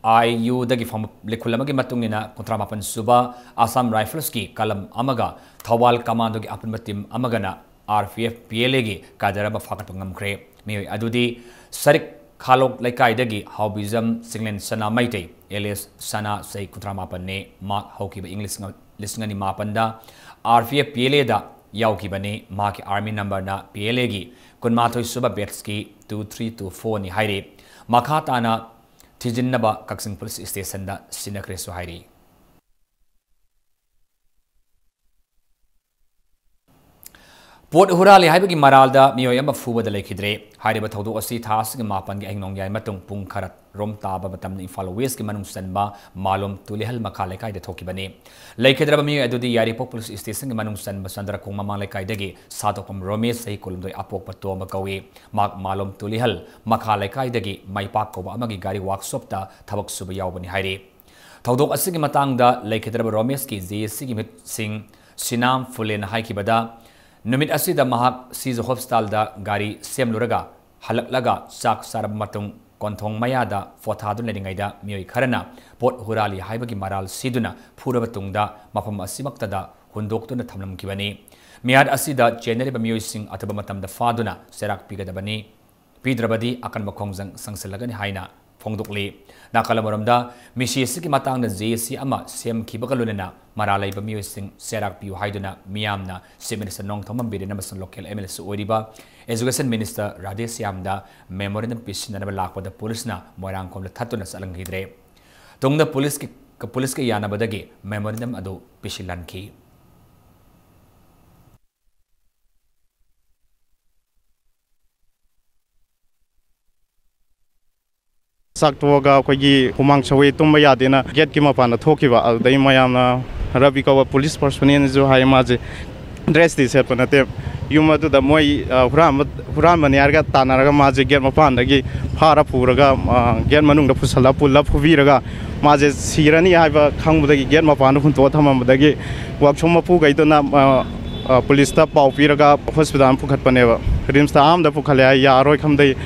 ꯑꯥꯏ ꯌꯨꯗꯒꯤ ꯐꯪꯕ ꯂꯤꯈꯨꯜ ꯑꯃꯒꯤ ꯃꯇꯨꯡ ꯏꯟꯅ, ꯀꯨꯟꯊ꯭ꯔꯥ ꯃꯥꯄꯟ ꯁꯨꯕ ꯑꯁꯥꯝ ꯔꯥꯏꯐꯜꯁꯀꯤ ꯀꯂꯝ ꯑꯃꯒ ꯊꯧꯕꯥꯜ ꯀꯃꯥꯟꯗꯣꯒꯤ ꯑꯄꯨꯟꯕ ꯇꯤꯝ ꯑꯃꯒꯅ R P F P L ꯑꯦꯒꯤ ꯀꯥꯗꯔ ꯑꯃ ꯐꯥꯒꯠꯄ ꯉꯝꯈ꯭ꯔꯦ꯫ ꯃꯤꯑꯣꯏ ꯑꯗꯨꯗꯤ ꯁꯔꯤꯛ ꯈꯥꯂꯣꯛ ꯂꯩꯀꯥꯏꯗꯒꯤ ꯍꯥꯎꯕꯤꯖꯝ ꯆꯤꯡꯂꯦꯟ ꯁꯅꯥ ꯃꯩꯇꯩ, ꯑꯦꯂꯤꯌꯥꯁ ꯁꯅꯥ, ꯆꯍꯤ ꯀꯨꯟꯊ꯭ꯔꯥ ꯃꯥꯄꯟꯅꯤ꯫ ꯃꯍꯥꯛ ꯍꯧꯈꯤꯕ ꯏꯪ ꯂꯤꯁꯤꯡ, ꯂꯤꯁꯤꯡ ꯑꯅꯤ ꯃꯥꯄꯟꯗ R P F P L ꯑꯦꯗ ꯌꯥꯎꯈꯤꯕꯅꯤ꯫ ꯃꯍꯥꯛꯀꯤ ꯑꯥꯔꯃꯤ ꯅꯝꯕꯔꯅ ꯄꯤ ꯑꯦꯜ ꯑꯦꯒꯤ ꯀꯨꯟꯃꯥꯊꯣꯏ ꯁꯨꯕ ꯕꯦꯠꯁꯀꯤ ꯇꯨ ꯊ꯭ꯔꯤ ꯇꯨ ꯐꯣꯔꯅꯤ ꯍꯥꯏꯔꯤ꯫ ꯃꯈꯥ ꯇꯥꯅ ꯊꯤꯖꯤꯟꯅꯕ ꯀꯛꯆꯤꯡ ꯄꯨꯂꯤꯁ ꯁ꯭ꯇꯦꯁꯟꯗ ꯁꯤꯟꯅꯈ꯭ꯔꯦꯁꯨ ꯍꯥꯏꯔꯤ꯫ ꯄꯣꯠ ꯍꯨꯔꯥꯜꯂꯤ ꯍꯥꯏꯕꯒꯤ ꯃꯔꯥꯜꯗ ꯃꯤꯑꯣꯏ ꯑꯃ ꯐꯨꯕꯗ ꯂꯩꯈꯤꯗ꯭ꯔꯦ꯫ ꯍꯥꯏꯔꯤꯕ ꯊꯧꯗꯣꯛ ꯑꯁꯤ ꯊꯥ ꯑꯁꯤꯒꯤ ꯃꯥꯄꯟꯒꯤ ꯑꯍꯤꯡ ꯅꯣꯡꯌꯥꯏ ꯃꯇꯨꯡ ꯄꯨꯡ ꯈꯔ ꯔꯣꯝ ꯇꯥꯕ ꯃꯇꯝꯗ ꯏꯝꯐꯥꯜ ꯋꯦꯁꯀꯤ ꯃꯅꯨꯡ ꯆꯟꯕ ꯃꯥꯂꯣꯝ ꯇꯨꯂꯤꯍꯜ ꯃꯈꯥ ꯂꯩꯀꯥꯏꯗ ꯊꯣꯛꯈꯤꯕꯅꯤ꯫ ꯂꯩꯈꯤꯗ꯭ꯔꯕ ꯃꯤꯑꯣꯏ ꯑꯗꯨꯗꯤ ꯌꯥꯏꯔꯤꯄꯣꯛ ꯄꯨꯂꯤꯁ ꯁ꯭ꯇꯦꯁꯟꯒꯤ ꯃꯅꯨꯡ ꯆꯟꯕ ꯆꯟꯗ꯭ꯔꯈꯣꯡ ꯃꯃꯥꯡ ꯂꯩꯀꯥꯏꯗꯒꯤ ꯁꯥꯇꯣꯛꯄꯝ ꯔꯣꯃꯦꯁ, ꯆꯍꯤ ꯀꯨꯟꯍꯨꯝꯗꯣꯏ, ꯑꯄꯣꯛꯄ ꯇꯣꯝꯕ ꯀꯧꯏ꯫ ꯃꯍꯥꯛ ꯃꯥꯂꯣꯝ ꯇꯨꯂꯤꯍꯜ ꯃꯈꯥ ꯂꯩꯀꯥꯏꯗꯒꯤ ꯃꯩꯄꯥꯛ ꯀꯧꯕ ꯑꯃꯒꯤ ꯒꯥꯔꯤ ꯋꯥꯛꯁꯣꯞꯇ ꯊꯕꯛ ꯁꯨꯕ ꯌꯥꯎꯕꯅꯤ ꯍꯥꯏꯔꯤ꯫ ꯊꯧꯗꯣꯛ ꯑꯁꯤꯒꯤ ꯃꯇꯥꯡꯗ ꯂꯩꯈꯤꯗ꯭ꯔꯕ ꯔꯣꯃꯦꯁꯀꯤ ꯖꯦ ꯑꯦ ꯁꯤꯒꯤ ꯃꯤꯍꯨꯠꯁꯤꯡ ꯁꯤꯅꯥꯝ ꯐꯨꯂꯦꯅ ꯍꯥꯏꯈꯤꯕꯗ, ꯅꯨꯃꯤꯠ ꯑꯁꯤꯗ ꯃꯍꯥꯛ ꯁꯤꯖ ꯍꯣꯁꯄꯤꯇꯥꯜꯗ ꯒꯥꯔꯤ ꯁꯦꯝꯂꯨꯔꯒ ꯍꯜꯂꯛꯂꯒ ꯆꯥꯛ ꯆꯥꯔꯕ ꯃꯇꯨꯡ ꯀꯣꯟꯊꯣꯡ ꯃꯌꯥꯗ ꯄꯣꯊꯥꯗꯨꯅ ꯂꯩꯔꯤꯉꯩꯗ ꯃꯤꯑꯣꯏ ꯈꯔꯅ ꯄꯣꯠ ꯍꯨꯔꯥꯜꯂꯤ ꯍꯥꯏꯕꯒꯤ ꯃꯔꯥꯜ ꯁꯤꯗꯨꯅ ꯐꯨꯔꯕ ꯇꯨꯡꯗ ꯃꯐꯝ ꯑꯁꯤꯃꯛꯇꯗ ꯍꯨꯟꯗꯣꯛꯇꯨꯅ ꯊꯝꯂꯝꯈꯤꯕꯅꯤ꯫ ꯃꯤꯍꯥꯠ ꯑꯁꯤꯗ ꯆꯦꯟꯅꯔꯤꯕ ꯃꯤꯑꯣꯏꯁꯤꯡ ꯑꯊꯨꯕ ꯃꯇꯝꯗ ꯐꯥꯗꯨꯅ ꯆꯩꯔꯥꯛ ꯄꯤꯒꯗꯕꯅꯤ꯫ ꯄꯤꯗ꯭ꯔꯕꯗꯤ ꯑꯀꯟꯕ ꯈꯣꯡꯖꯪ ꯆꯪꯁꯤꯜꯂꯒꯅꯤ ꯍꯥꯏꯅ ꯐꯣꯡꯗꯣꯛꯂꯤ꯫ ꯅꯥꯀꯜ ꯑꯃꯔꯣꯝꯗ, ꯃꯤꯁꯤ ꯑꯁꯤꯒꯤ ꯃꯇꯥꯡꯗ ꯖꯦ ꯑꯦ ꯁꯤ ꯑꯃ ꯁꯦꯝꯈꯤꯕꯒ ꯂꯣꯏꯅꯅ ꯃꯔꯥꯜ ꯂꯩꯕ ꯃꯤꯑꯣꯏꯁꯤꯡ ꯆꯩꯔꯥꯛ ꯄꯤꯌꯨ ꯍꯥꯏꯗꯨꯅ ꯃꯤꯌꯥꯝꯅ Chief Minister ꯅꯣꯡꯊꯣꯝꯕꯝ ꯕꯤꯔꯦꯟ ꯑꯃꯁꯨꯡ local M L A ꯁꯨ ꯑꯣꯏꯔꯤꯕ Education Minister ꯔꯥꯙꯦꯁ꯭ꯌꯥꯝꯗ memorandum ꯄꯤꯁꯤꯟꯅꯅꯕ ꯂꯥꯛꯄꯗ ꯄꯨꯂꯤꯁꯅ ꯃꯣꯏꯔꯥꯡꯈꯣꯝꯗ ꯊꯠꯇꯨꯅ ꯆꯠꯍꯟꯈꯤꯗ꯭ꯔꯦ꯫ ꯇꯨꯡꯗ ꯄꯨꯂꯤꯁꯀꯤ, ꯄꯨꯂꯤꯁꯀ ꯌꯥꯅꯕꯗꯒꯤ memorandum ꯑꯗꯨ ꯄꯤꯁꯤꯜꯍꯟꯈꯤ꯫ ꯆꯥꯛ ꯇꯣꯛꯑꯒ ꯑꯩꯈꯣꯏꯒꯤ ꯍꯨꯃꯥꯡ ꯁꯧꯋꯦ, ꯇꯨꯝꯕ ꯌꯥꯗꯦꯅ gate ꯀꯤ ꯃꯄꯥꯟꯗ ꯊꯣꯛꯈꯤꯕ꯫ ꯑꯗꯨꯗꯩ ꯃꯌꯥꯝꯅ ꯔꯕꯤ ꯀꯧꯕ police personnel ꯅꯁꯨ ꯍꯥꯏ, ꯃꯥꯁꯦ dress ꯇꯤ ꯁꯦꯠꯄ ꯅꯠꯇꯦ꯫ ꯌꯨꯝ ꯑꯗꯨꯗ ꯃꯣꯏ, ꯑ, ꯍꯨꯔꯥꯟꯕ, ꯍꯨꯔꯥꯟꯕꯅꯦ ꯍꯥꯏꯔꯒ ꯇꯥꯟꯅꯔꯒ ꯃꯥꯁꯦ gate ꯃꯄꯥꯟꯗꯒꯤ ꯐꯥꯔ ꯄꯨꯔꯒ, ꯑ, gate ꯃꯅꯨꯡꯗ ꯄꯨꯁꯜꯂ ꯄꯨꯜꯂ ꯐꯨꯕꯤꯔꯒ ꯃꯥꯁꯦ ꯁꯤꯔꯅꯤ ꯍꯥꯏꯕ ꯈꯪꯕꯗꯒꯤ gate ꯃꯄꯥꯟꯗ ꯍꯨꯟꯇꯣꯛꯑ ꯊꯝꯃꯝꯕꯗꯒꯤ workshop ꯃꯄꯨꯈꯩꯗꯨꯅ, ꯑ, ꯑ, ꯄꯨꯂꯤꯁꯇ ꯄꯥꯎ ꯄꯤꯔꯒ ꯍꯣꯁꯄꯤꯇꯥꯜ ꯄꯨꯈꯠꯄꯅꯦꯕ꯫ ꯔꯤꯝꯁꯇ ꯑꯍꯥꯟꯕꯗ ꯄꯨꯈꯠꯂꯦ ꯍꯥꯏ, ꯌꯥꯔꯣꯏ ꯈꯪꯕꯗꯩ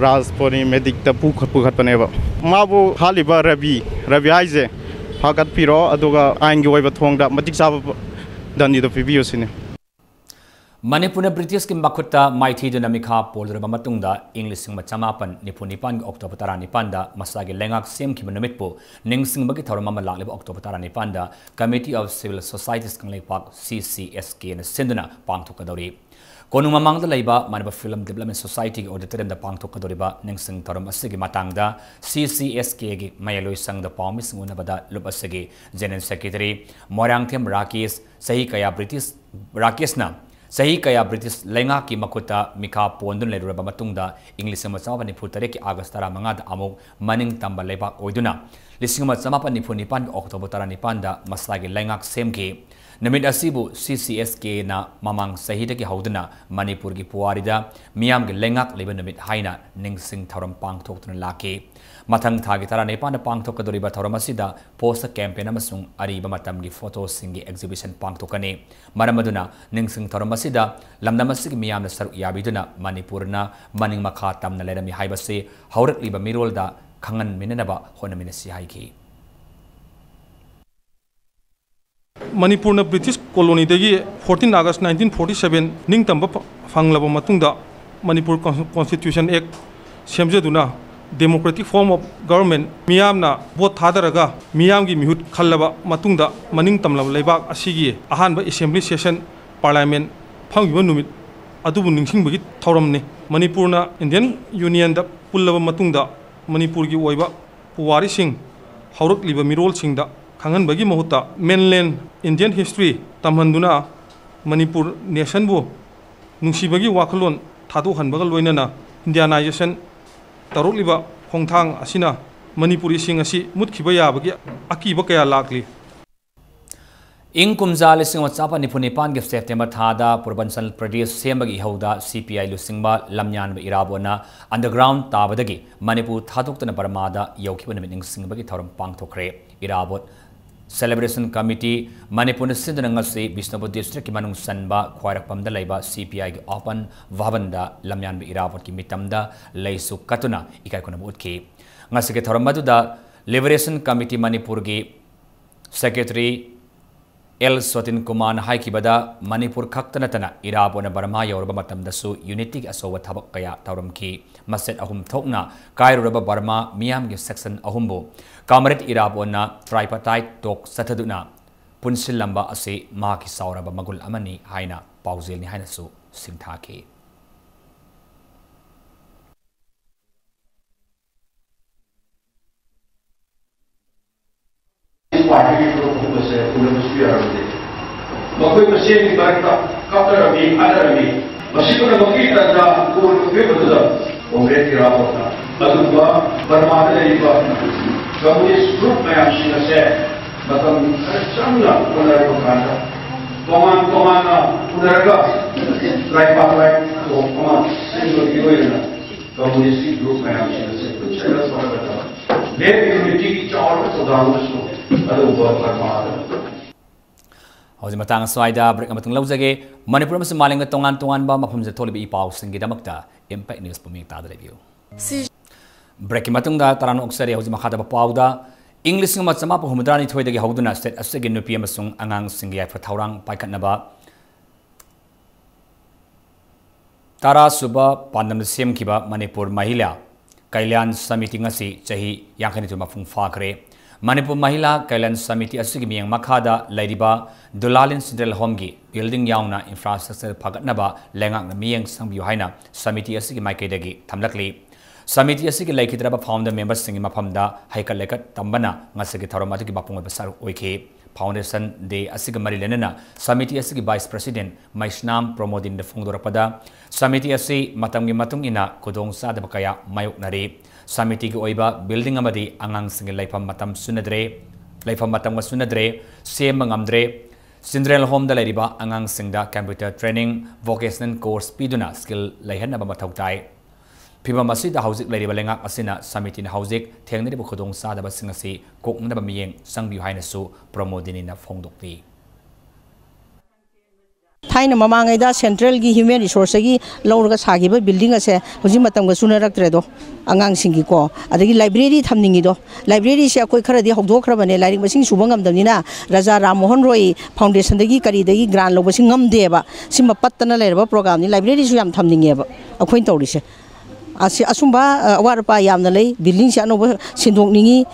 ꯔꯥꯖ ꯄꯣꯅꯤ ꯃꯦꯗꯤꯛꯇ ꯄꯨꯈꯠ-, ꯄꯨꯈꯠꯄꯅꯦꯕ꯫ ꯃꯥꯕꯨ ꯍꯥꯠꯂꯤꯕ ꯔꯕꯤ, ꯔꯕꯤ ꯍꯥꯏꯁꯦ ꯐꯥꯒꯠꯄꯤꯔꯣ, ꯑꯗꯨꯒ ꯑꯥꯏꯟꯒꯤ ꯑꯣꯏꯕ ꯊꯣꯡꯗ ꯃꯇꯤꯛ ꯆꯥꯕ ꯗꯟꯗꯤꯗꯣ ꯄꯤꯕꯤꯌꯨ ꯁꯤꯅꯤ꯫ ꯃꯅꯤꯄꯨꯔꯅ ꯕ꯭ꯔꯤꯇꯤꯁꯀꯤ ꯃꯈꯨꯠꯇ ꯃꯥꯏꯊꯤꯗꯨꯅ ꯃꯤꯈꯥ ꯄꯣꯜꯂꯨꯔꯕ ꯃꯇꯨꯡꯗ ꯏꯪ ꯂꯤꯁꯤꯡ ꯑꯃ ꯆꯃꯥꯄꯟ ꯅꯤꯐꯨ ꯅꯤꯄꯥꯟꯒꯤ ꯑꯣꯛꯇꯣꯕꯔ ꯇꯔꯥꯅꯤꯄꯥꯟꯗ ꯃꯁꯥꯒꯤ ꯂꯩꯉꯥꯛ ꯁꯦꯝꯈꯤꯕ ꯅꯨꯃꯤꯠꯄꯨ ꯅꯤꯡꯁꯤꯡꯕꯒꯤ ꯊꯧꯔꯝ ꯑꯃ ꯂꯥꯛꯂꯤꯕ ꯑꯣꯛꯇꯣꯕꯔ ꯇꯔꯥꯅꯤꯄꯥꯟꯗ Committee of Civil Societies ꯀꯪꯂꯩꯄꯥꯛ, C C S K ꯅ ꯁꯤꯟꯗꯨꯅ ꯄꯥꯡꯊꯣꯛꯀꯗꯧꯔꯤ꯫ ꯀꯣꯅꯨꯡ ꯃꯃꯥꯡꯗ ꯂꯩꯕ ꯃꯅꯤꯄꯨꯔ Film Development Society ꯒꯤ auditorium ꯗ ꯄꯥꯡꯊꯣꯛꯀꯗꯧꯔꯤꯕ ꯅꯤꯡꯁꯤꯡ ꯊꯧꯔꯝ ꯑꯁꯤꯒꯤ ꯃꯇꯥꯡꯗ C C S K ꯒꯤ ꯃꯌꯥꯏꯂꯣꯏ ꯁꯪꯗ ꯄꯥꯎꯃꯤꯁꯤꯡ ꯎꯅꯕꯗ ꯂꯨꯞ ꯑꯁꯤꯒꯤ General Secretary ꯃꯣꯏꯔꯥꯡꯊꯦꯝ ꯔꯥꯀꯦꯁ, ꯆꯍꯤ ꯀꯌꯥ ꯕ꯭ꯔꯤꯇꯤꯁ, ꯔꯥꯀꯦꯁꯅ ꯆꯍꯤ ꯀꯌꯥ ꯕ꯭ꯔꯤꯇꯤꯁ ꯂꯩꯉꯥꯛꯀꯤ ꯃꯈꯨꯠꯇ ꯃꯤꯈꯥ ꯄꯣꯟꯗꯨꯅ ꯂꯩꯔꯨꯔꯕ ꯃꯇꯨꯡꯗ ꯏꯪ ꯂꯤꯁꯤꯡ ꯑꯃ ꯆꯃꯥꯄꯟ ꯅꯤꯐꯨ ꯇꯔꯦꯠꯀꯤ ꯑꯥꯒꯁ ꯇꯔꯥꯃꯉꯥꯗ ꯑꯃꯨꯛ ꯃꯅꯤꯡ ꯇꯝꯕ ꯂꯩꯕꯥꯛ ꯑꯣꯏꯗꯨꯅ ꯂꯤꯁꯤꯡ ꯑꯃ ꯆꯃꯥꯄꯟ ꯅꯤꯐꯨ ꯅꯤꯄꯥꯟꯒꯤ ꯑꯣꯛꯇꯣꯕꯔ ꯇꯔꯥꯅꯤꯄꯥꯟꯗ ꯃꯁꯥꯒꯤ ꯂꯩꯉꯥꯛ ꯁꯦꯝꯈꯤ꯫ ꯅꯨꯃꯤꯠ ꯑꯁꯤꯕꯨ C C S K ꯅ ꯃꯃꯥꯡ ꯆꯍꯤꯗꯒꯤ ꯍꯧꯗꯨꯅ ꯃꯅꯤꯄꯨꯔꯒꯤ ꯄꯨꯋꯥꯔꯤꯗ ꯃꯤꯌꯥꯝꯒꯤ ꯂꯩꯉꯥꯛ ꯂꯩꯕ ꯅꯨꯃꯤꯠ ꯍꯥꯏꯅ ꯅꯤꯡꯁꯤꯡ ꯊꯧꯔꯝ ꯄꯥꯡꯊꯣꯛꯇꯨꯅ ꯂꯥꯛꯈꯤ꯫ ꯃꯊꯪ ꯊꯥꯒꯤ ꯇꯔꯥꯅꯤꯄꯥꯟꯗ ꯄꯥꯡꯊꯣꯛꯀꯗꯧꯔꯤꯕ ꯊꯧꯔꯝ ꯑꯁꯤꯗ poster campaign ꯑꯃꯁꯨꯡ ꯑꯔꯤꯕ ꯃꯇꯝꯒꯤ photo ꯁꯤꯡꯒꯤ exhibition ꯄꯥꯡꯊꯣꯛꯀꯅꯤ꯫ ꯃꯔꯝ ꯑꯗꯨꯅ ꯅꯤꯡꯁꯤꯡ ꯊꯧꯔꯝ ꯑꯁꯤꯗ ꯂꯝꯗꯝ ꯑꯁꯤꯒꯤ ꯃꯤꯌꯥꯝꯅ ꯁꯔꯨꯛ ꯌꯥꯕꯤꯗꯨꯅ ꯃꯅꯤꯄꯨꯔꯅ ꯃꯅꯤꯡ ꯃꯈꯥ ꯇꯝꯅ ꯂꯩꯔꯝꯃꯤ ꯍꯥꯏꯕꯁꯤ ꯍꯧꯔꯛꯂꯤꯕ ꯃꯤꯔꯣꯜꯗ ꯈꯪꯍꯟꯃꯤꯟꯅꯅꯕ ꯍꯣꯠꯅꯃꯤꯟꯅꯁꯤ ꯍꯥꯏꯈꯤ꯫ ꯃꯅꯤꯄꯨꯔꯅ British ꯀꯣꯂꯣꯅꯤꯗꯒꯤ fourteen August nineteen forty seven ꯅꯤꯡꯇꯝꯕ ꯐ-, ꯐꯪꯂꯕ ꯃꯇꯨꯡꯗ Manipur Con-, Constitution Act ꯁꯦꯝꯖꯗꯨꯅ democratic form of government, ꯃꯤꯌꯥꯝꯅ vote ꯊꯥꯗꯔꯒ ꯃꯤꯌꯥꯝꯒꯤ ꯃꯤꯍꯨꯠ ꯈꯜꯂꯕ ꯃꯇꯨꯡꯗ ꯃꯅꯤꯡ ꯇꯝꯂꯕ ꯂꯩꯕꯥꯛ ꯑꯁꯤꯒꯤ ꯑꯍꯥꯟꯕ assembly session, parliament, ꯐꯝꯈꯤꯕ ꯅꯨꯃꯤꯠ ꯑꯗꯨꯕꯨ ꯅꯤꯡꯁꯤꯡꯕꯒꯤ ꯊꯧꯔꯝꯅꯤ꯫ ꯃꯅꯤꯄꯨꯔꯅ Indian Union ꯗ ꯄꯨꯜꯂꯕ ꯃꯇꯨꯡꯗ ꯃꯅꯤꯄꯨꯔꯒꯤ ꯑꯣꯏꯕ ꯄꯨꯋꯥꯔꯤꯁꯤꯡ ꯍꯧꯔꯛꯂꯤꯕ ꯃꯤꯔꯣꯜꯁꯤꯡꯗ ꯈꯪꯍꯟꯕꯒꯤ ꯃꯍꯨꯠꯇ mainland Indian history ꯇꯝꯍꯟꯗꯨꯅ Manipur nation ꯕꯨ ꯅꯨꯡꯁꯤꯕꯒꯤ ꯋꯥꯈꯜꯂꯣꯟ ꯊꯥꯗꯣꯛꯍꯟꯕꯒ ꯂꯣꯏꯅꯅ Indianization ꯇꯧꯔꯛꯂꯤꯕ ꯈꯣꯡꯊꯥꯡ ꯑꯁꯤꯅ ꯃꯅꯤꯄꯨꯔꯤꯁꯤꯡ ꯑꯁꯤ ꯃꯨꯠꯈꯤꯕ ꯌꯥꯕꯒꯤ ꯑꯀꯤꯕ ꯀꯌꯥ ꯂꯥꯛꯂꯤ꯫ ꯏꯪ ꯀꯨꯝꯖꯥ ꯂꯤꯁꯤꯡ ꯑꯃ ꯆꯃꯥꯄꯟ ꯅꯤꯐꯨ ꯅꯤꯄꯥꯟꯒꯤ September ꯊꯥꯗ ꯄꯨꯔꯕꯟꯆꯜ ꯄ꯭ꯔꯗꯦꯁ ꯁꯦꯝꯕꯒꯤ ꯏꯍꯧꯗ C P I ꯂꯨꯆꯤꯡꯕ ꯂꯝꯌꯥꯟꯕ ꯏꯔꯥꯕꯣꯠꯅ underground ꯇꯥꯕꯗꯒꯤ ꯃꯅꯤꯄꯨꯔ ꯊꯥꯗꯣꯛꯇꯨꯅ ꯕꯔꯃꯥꯗ ꯌꯧꯈꯤꯕ ꯅꯨꯃꯤꯠ ꯅꯤꯡꯁꯤꯡꯕꯒꯤ ꯊꯧꯔꯝ ꯄꯥꯡꯊꯣꯛꯈ꯭ꯔꯦ꯫ ꯏꯔꯥꯕꯣꯠ Celebration Committee ꯃꯅꯤꯄꯨꯔꯅ ꯁꯤꯟꯗꯨꯅ ꯉꯁꯤ ꯕꯤꯁꯅꯨꯄꯨꯔ district ꯀꯤ ꯃꯅꯨꯡ ꯆꯟꯕ ꯈ꯭ꯋꯥꯏꯔꯥꯛꯄꯝꯗ ꯂꯩꯕ C P I ꯒꯤ open ꯚꯕꯟꯗ ꯂꯝꯌꯥꯟꯕ ꯏꯔꯥꯕꯣꯠꯀꯤ ꯃꯤꯇꯝꯗ ꯂꯩꯁꯨ ꯀꯠꯇꯨꯅ ꯏꯀꯥꯏ ꯈꯨꯝꯅꯕ ꯎꯠꯈꯤ꯫ ꯉꯁꯤꯒꯤ ꯊꯧꯔꯝ ꯑꯗꯨꯗ Liberation Committee ꯃꯅꯤꯄꯨꯔꯒꯤ secretary ꯑꯦꯜ ꯁꯣꯇꯤꯟ ꯀꯨꯃꯥꯔꯅ ꯍꯥꯏꯈꯤꯕꯗ, ꯃꯅꯤꯄꯨꯔ ꯈꯛꯇ ꯅꯠꯇꯅ ꯏꯔꯥꯕꯣꯠꯅ ꯕꯔꯃꯥ ꯌꯧꯔꯕ ꯃꯇꯝꯗꯁꯨ unity ꯒꯤ ꯑꯆꯧꯕ ꯊꯕꯛ ꯀꯌꯥ ꯇꯧꯔꯝꯈꯤ꯫ ꯃꯁꯦꯠ ꯑꯍꯨꯝ ꯊꯣꯛꯅ ꯀꯥꯏꯔꯨꯔꯕ ꯕꯔꯃꯥ ꯃꯤꯌꯥꯝꯒꯤ section ꯑꯍꯨꯝꯕꯨ comrade ꯏꯔꯥꯕꯣꯠꯅ tripartite talk ꯆꯠꯊꯗꯨꯅ ꯄꯨꯟꯁꯤꯜꯂꯝꯕ ꯑꯁꯤ ꯃꯍꯥꯛꯀꯤ ꯆꯥꯎꯔꯕ ꯃꯒꯨꯟ ꯑꯃꯅꯤ ꯍꯥꯏꯅ ꯄꯥꯎꯖꯦꯜꯅꯤ ꯍꯥꯏꯅꯁꯨ ꯁꯤꯡꯊꯥꯈꯤ꯫ ꯄꯥꯔꯇꯤꯒꯤ ꯐꯨꯔꯨꯞ ꯑꯍꯨꯝ ꯑꯁꯦ ꯎꯅꯕꯁꯨ ꯌꯥꯔꯝꯗꯦ꯫ ꯃꯈꯣꯏ ꯃꯁꯦꯟꯒꯤ ꯃꯔꯛꯇ ꯀꯥꯞꯅꯔꯝꯃꯤ, ꯈꯠꯅꯔꯝꯃꯤ꯫ ꯃꯁꯤ ꯄꯨꯝꯅꯃꯛꯀꯤ ꯇꯟꯖꯥ ꯀꯣꯟꯕ ꯐꯤꯕꯝ ꯑꯗꯨꯗ ꯀꯣꯡꯒ꯭ꯔꯦꯁ ꯏꯔꯥꯕꯣꯠꯅ ꯑꯗꯨꯒꯨꯝꯕ ꯕꯔꯃꯥꯗ ꯂꯩꯔꯤꯕ communist group ꯃꯌꯥꯝꯁꯤꯡ ꯑꯁꯦ ꯃꯇꯝ ꯈꯔ ꯆꯪꯅ ꯎꯅꯔꯕ ꯀꯥꯟꯗ ꯇꯣꯉꯥꯟ ꯇꯣꯉꯥꯟꯅ ꯎꯅꯔꯒ tripartite talk ꯑꯃ ꯁꯤꯟꯕꯒꯤ ꯑꯣꯏꯅ communist group ꯃꯌꯥꯝꯁꯤꯡ ꯑꯁꯦ ꯄꯨꯟꯁꯤꯜꯂꯒ ꯊꯣꯛꯂꯒ ꯂꯦꯞ unity ꯒꯤ ꯆꯥꯎꯔꯕ ꯊꯧꯗꯥꯡ ꯑꯃꯁꯨ ꯑꯗꯨꯒꯨꯝꯕ ꯕꯔꯃꯥꯗ ꯍꯧꯖꯤꯛ ꯃꯇꯥꯡ ꯑꯁ꯭ꯋꯥꯏꯗ break ꯑꯃꯇꯪ ꯂꯧꯖꯒꯦ꯫ ꯃꯅꯤꯄꯨꯔ ꯑꯃꯁꯨꯡ ꯃꯥꯂꯦꯝꯒꯤ ꯇꯣꯉꯥꯟ ꯇꯣꯉꯥꯟꯕ ꯃꯐꯝꯁꯤꯗ ꯊꯣꯛꯂꯤꯕ ꯏ ꯄꯥꯎꯁꯤꯡꯒꯤꯗꯃꯛꯇ Impact News ꯄꯨꯛꯅꯤꯡ ꯇꯥꯗ ꯂꯩꯕꯤꯌꯨ꯫ Break ꯀꯤ ꯃꯇꯨꯡꯗ ꯇꯔꯥꯝꯅ ꯑꯣꯛꯆꯔꯤ꯫ ꯍꯧꯖꯤꯛ ꯃꯈꯥ ꯇꯥꯕ ꯄꯥꯎꯗ, ꯏꯪ ꯂꯤꯁꯤꯡ ꯑꯃ ꯆꯃꯥꯄꯟ ꯍꯨꯝꯐꯨꯇꯔꯥ ꯅꯤꯊꯣꯏꯗꯒꯤ ꯍꯧꯗꯨꯅ state ꯑꯁꯤꯒꯤ ꯅꯨꯄꯤ ꯑꯃꯁꯨꯡ ꯑꯉꯥꯡꯁꯤꯡꯒꯤ ꯌꯥꯏꯐ ꯊꯧꯔꯥꯡ ꯄꯥꯏꯈꯠꯅꯕ ꯇꯔꯥ ꯁꯨꯕ ꯄꯥꯟꯗꯝꯗ ꯁꯦꯝꯈꯤꯕ ꯃꯅꯤꯄꯨꯔ ꯃꯍꯤꯂꯥ ꯀꯜꯌꯥꯟ ꯁꯃꯤꯇꯤ ꯉꯁꯤ ꯆꯍꯤ ꯌꯥꯡꯈꯩꯅꯤꯊꯣꯏ ꯃꯄꯨꯡ ꯐꯥꯈ꯭ꯔꯦ꯫ ꯃꯅꯤꯄꯨꯔ ꯃꯍꯤꯂꯥ ꯀꯜꯌꯥꯟ ꯁꯃꯤꯇꯤ ꯑꯁꯤꯒꯤ ꯃꯤꯠꯌꯦꯡ ꯃꯈꯥꯗ ꯂꯩꯔꯤꯕ ꯗꯨꯂꯥꯂꯤꯟ ꯆꯤꯜꯗ꯭ꯔꯦꯟ ꯍꯣꯝꯒꯤ building ꯌꯥꯎꯅ infrastructure ꯐꯒꯠꯅꯕ ꯂꯩꯉꯥꯛꯅ ꯃꯤꯠꯌꯦꯡ ꯆꯪꯕꯤꯌꯨ ꯍꯥꯏꯅ ꯁꯃꯤꯇꯤ ꯑꯁꯤꯒꯤ ꯃꯥꯏꯀꯩꯗꯒꯤ ꯊꯝꯂꯛꯂꯤ꯫ ꯁꯃꯤꯇꯤ ꯑꯁꯤꯒꯤ ꯂꯩꯈꯤꯗ꯭ꯔꯕ founder member ꯁꯤꯡꯒꯤ ꯃꯐꯝꯗ ꯍꯩꯀꯠ ꯂꯩꯀꯠ ꯇꯝꯕꯅ ꯉꯁꯤꯒꯤ ꯊꯧꯔꯝ ꯑꯗꯨꯒꯤ ꯃꯄꯨꯡ ꯑꯣꯏꯕ ꯁꯔꯨꯛ ꯑꯣꯏꯈꯤ꯫ Foundation Day ꯑꯁꯤꯒ ꯃꯔꯤ ꯂꯩꯅꯅ ꯁꯃꯤꯇꯤ ꯑꯁꯤꯒꯤ vice president ꯃꯩꯁꯅꯥꯝ ꯄ꯭ꯔꯃꯣꯗꯤꯟꯗ ꯐꯣꯡꯗꯣꯔꯛꯄꯗ, ꯁꯃꯤꯇꯤ ꯑꯁꯤ ꯃꯇꯝꯒꯤ ꯃꯇꯨꯡ ꯏꯟꯅ ꯈꯨꯗꯣꯡꯆꯥꯗꯕ ꯀꯌꯥ ꯃꯥꯌꯣꯛꯅꯔꯤ꯫ ꯁꯃꯤꯇꯤꯒꯤ ꯑꯣꯏꯕ building ꯑꯃꯗꯤ ꯑꯉꯥꯡꯁꯤꯡꯒꯤ ꯂꯩꯐꯝ ꯃꯇꯝ ꯆꯨꯅꯗ꯭ꯔꯦ, ꯂꯩꯐꯝ ꯃꯇꯝꯒ ꯆꯨꯅꯗ꯭ꯔꯦ, ꯁꯦꯝꯕ ꯉꯝꯗ꯭ꯔꯦ꯫ ꯆꯤꯜꯗ꯭ꯔꯦꯟ ꯍꯣꯝꯗ ꯂꯩꯔꯤꯕ ꯑꯉꯥꯡꯁꯤꯡꯗ computer training, vocational course ꯄꯤꯗꯨꯅ skill ꯂꯩꯍꯟꯅꯕ ꯃꯊꯧ ꯇꯥꯏ꯫ ꯐꯤꯚꯝ ꯑꯁꯤꯗ ꯍꯧꯖꯤꯛ ꯂꯩꯔꯤꯕ ꯂꯩꯉꯥꯛ ꯑꯁꯤꯅ ꯁꯃꯤꯇꯤꯅ ꯍꯧꯖꯤꯛ ꯊꯦꯡꯅꯔꯤꯕ ꯈꯨꯗꯣꯡꯆꯥꯗꯕꯁꯤꯡ ꯑꯁꯤ ꯀꯣꯛꯅꯅꯕ ꯃꯤꯠꯌꯦꯡ ꯆꯪꯕꯤꯌꯨ ꯍꯥꯏꯅꯁꯨ ꯄ꯭ꯔꯃꯣꯗꯤꯅꯤꯅ ꯐꯣꯡꯗꯣꯛꯂꯤ꯫ ꯊꯥꯏꯅ ꯃꯃꯥꯡꯉꯩꯗ central ꯒꯤ human resource ꯇꯒꯤ ꯂꯧꯔꯒ ꯁꯥꯈꯤꯕ building ꯑꯁꯦ ꯍꯧꯖꯤꯛ ꯃꯇꯝꯒ ꯆꯨꯅꯔꯛꯇ꯭ꯔꯦꯗꯣ꯫ ꯑꯉꯥꯡꯁꯤꯡꯒꯤꯀꯣ, ꯑꯗꯒꯤ library ꯊꯝꯅꯤꯡꯉꯤꯗꯣ, library ꯁꯦ ꯑꯩꯈꯣꯏ ꯈꯔꯗꯤ ꯍꯧꯗꯣꯛꯈ꯭ꯔꯕꯅꯦ, ꯂꯥꯏꯔꯤꯛ ꯃꯁꯤꯡ ꯁꯨꯕ ꯉꯝꯗꯕꯅꯤꯅ꯫ ꯔꯥꯖꯥ ꯔꯥꯝ ꯃꯣꯍꯟ ꯔꯣꯏ foundation ꯗꯒꯤ ꯀꯔꯤꯗꯒꯤ grant ꯂꯧꯕꯁꯤ ꯉꯝꯗꯦꯕ꯫ ꯁꯤꯃ ꯄꯠꯇꯅ ꯂꯩꯔꯕ program ꯅꯤ꯫ Library ꯁꯨ ꯌꯥꯝ ꯊꯝꯅꯤꯡꯉꯦꯕ ꯑꯩꯈꯣꯏꯅ ꯇꯧꯔꯤꯁꯦ꯫ ꯑꯁꯤ, ꯑꯁꯨꯝꯕ, ꯑ, ꯑꯋꯥꯠ ꯑꯄꯥ ꯌꯥꯝꯅ ꯂꯩ꯫ Building ꯁꯦ ꯑꯅꯧꯕ ꯁꯤꯟꯗꯣꯛꯅꯤꯡꯉꯤ,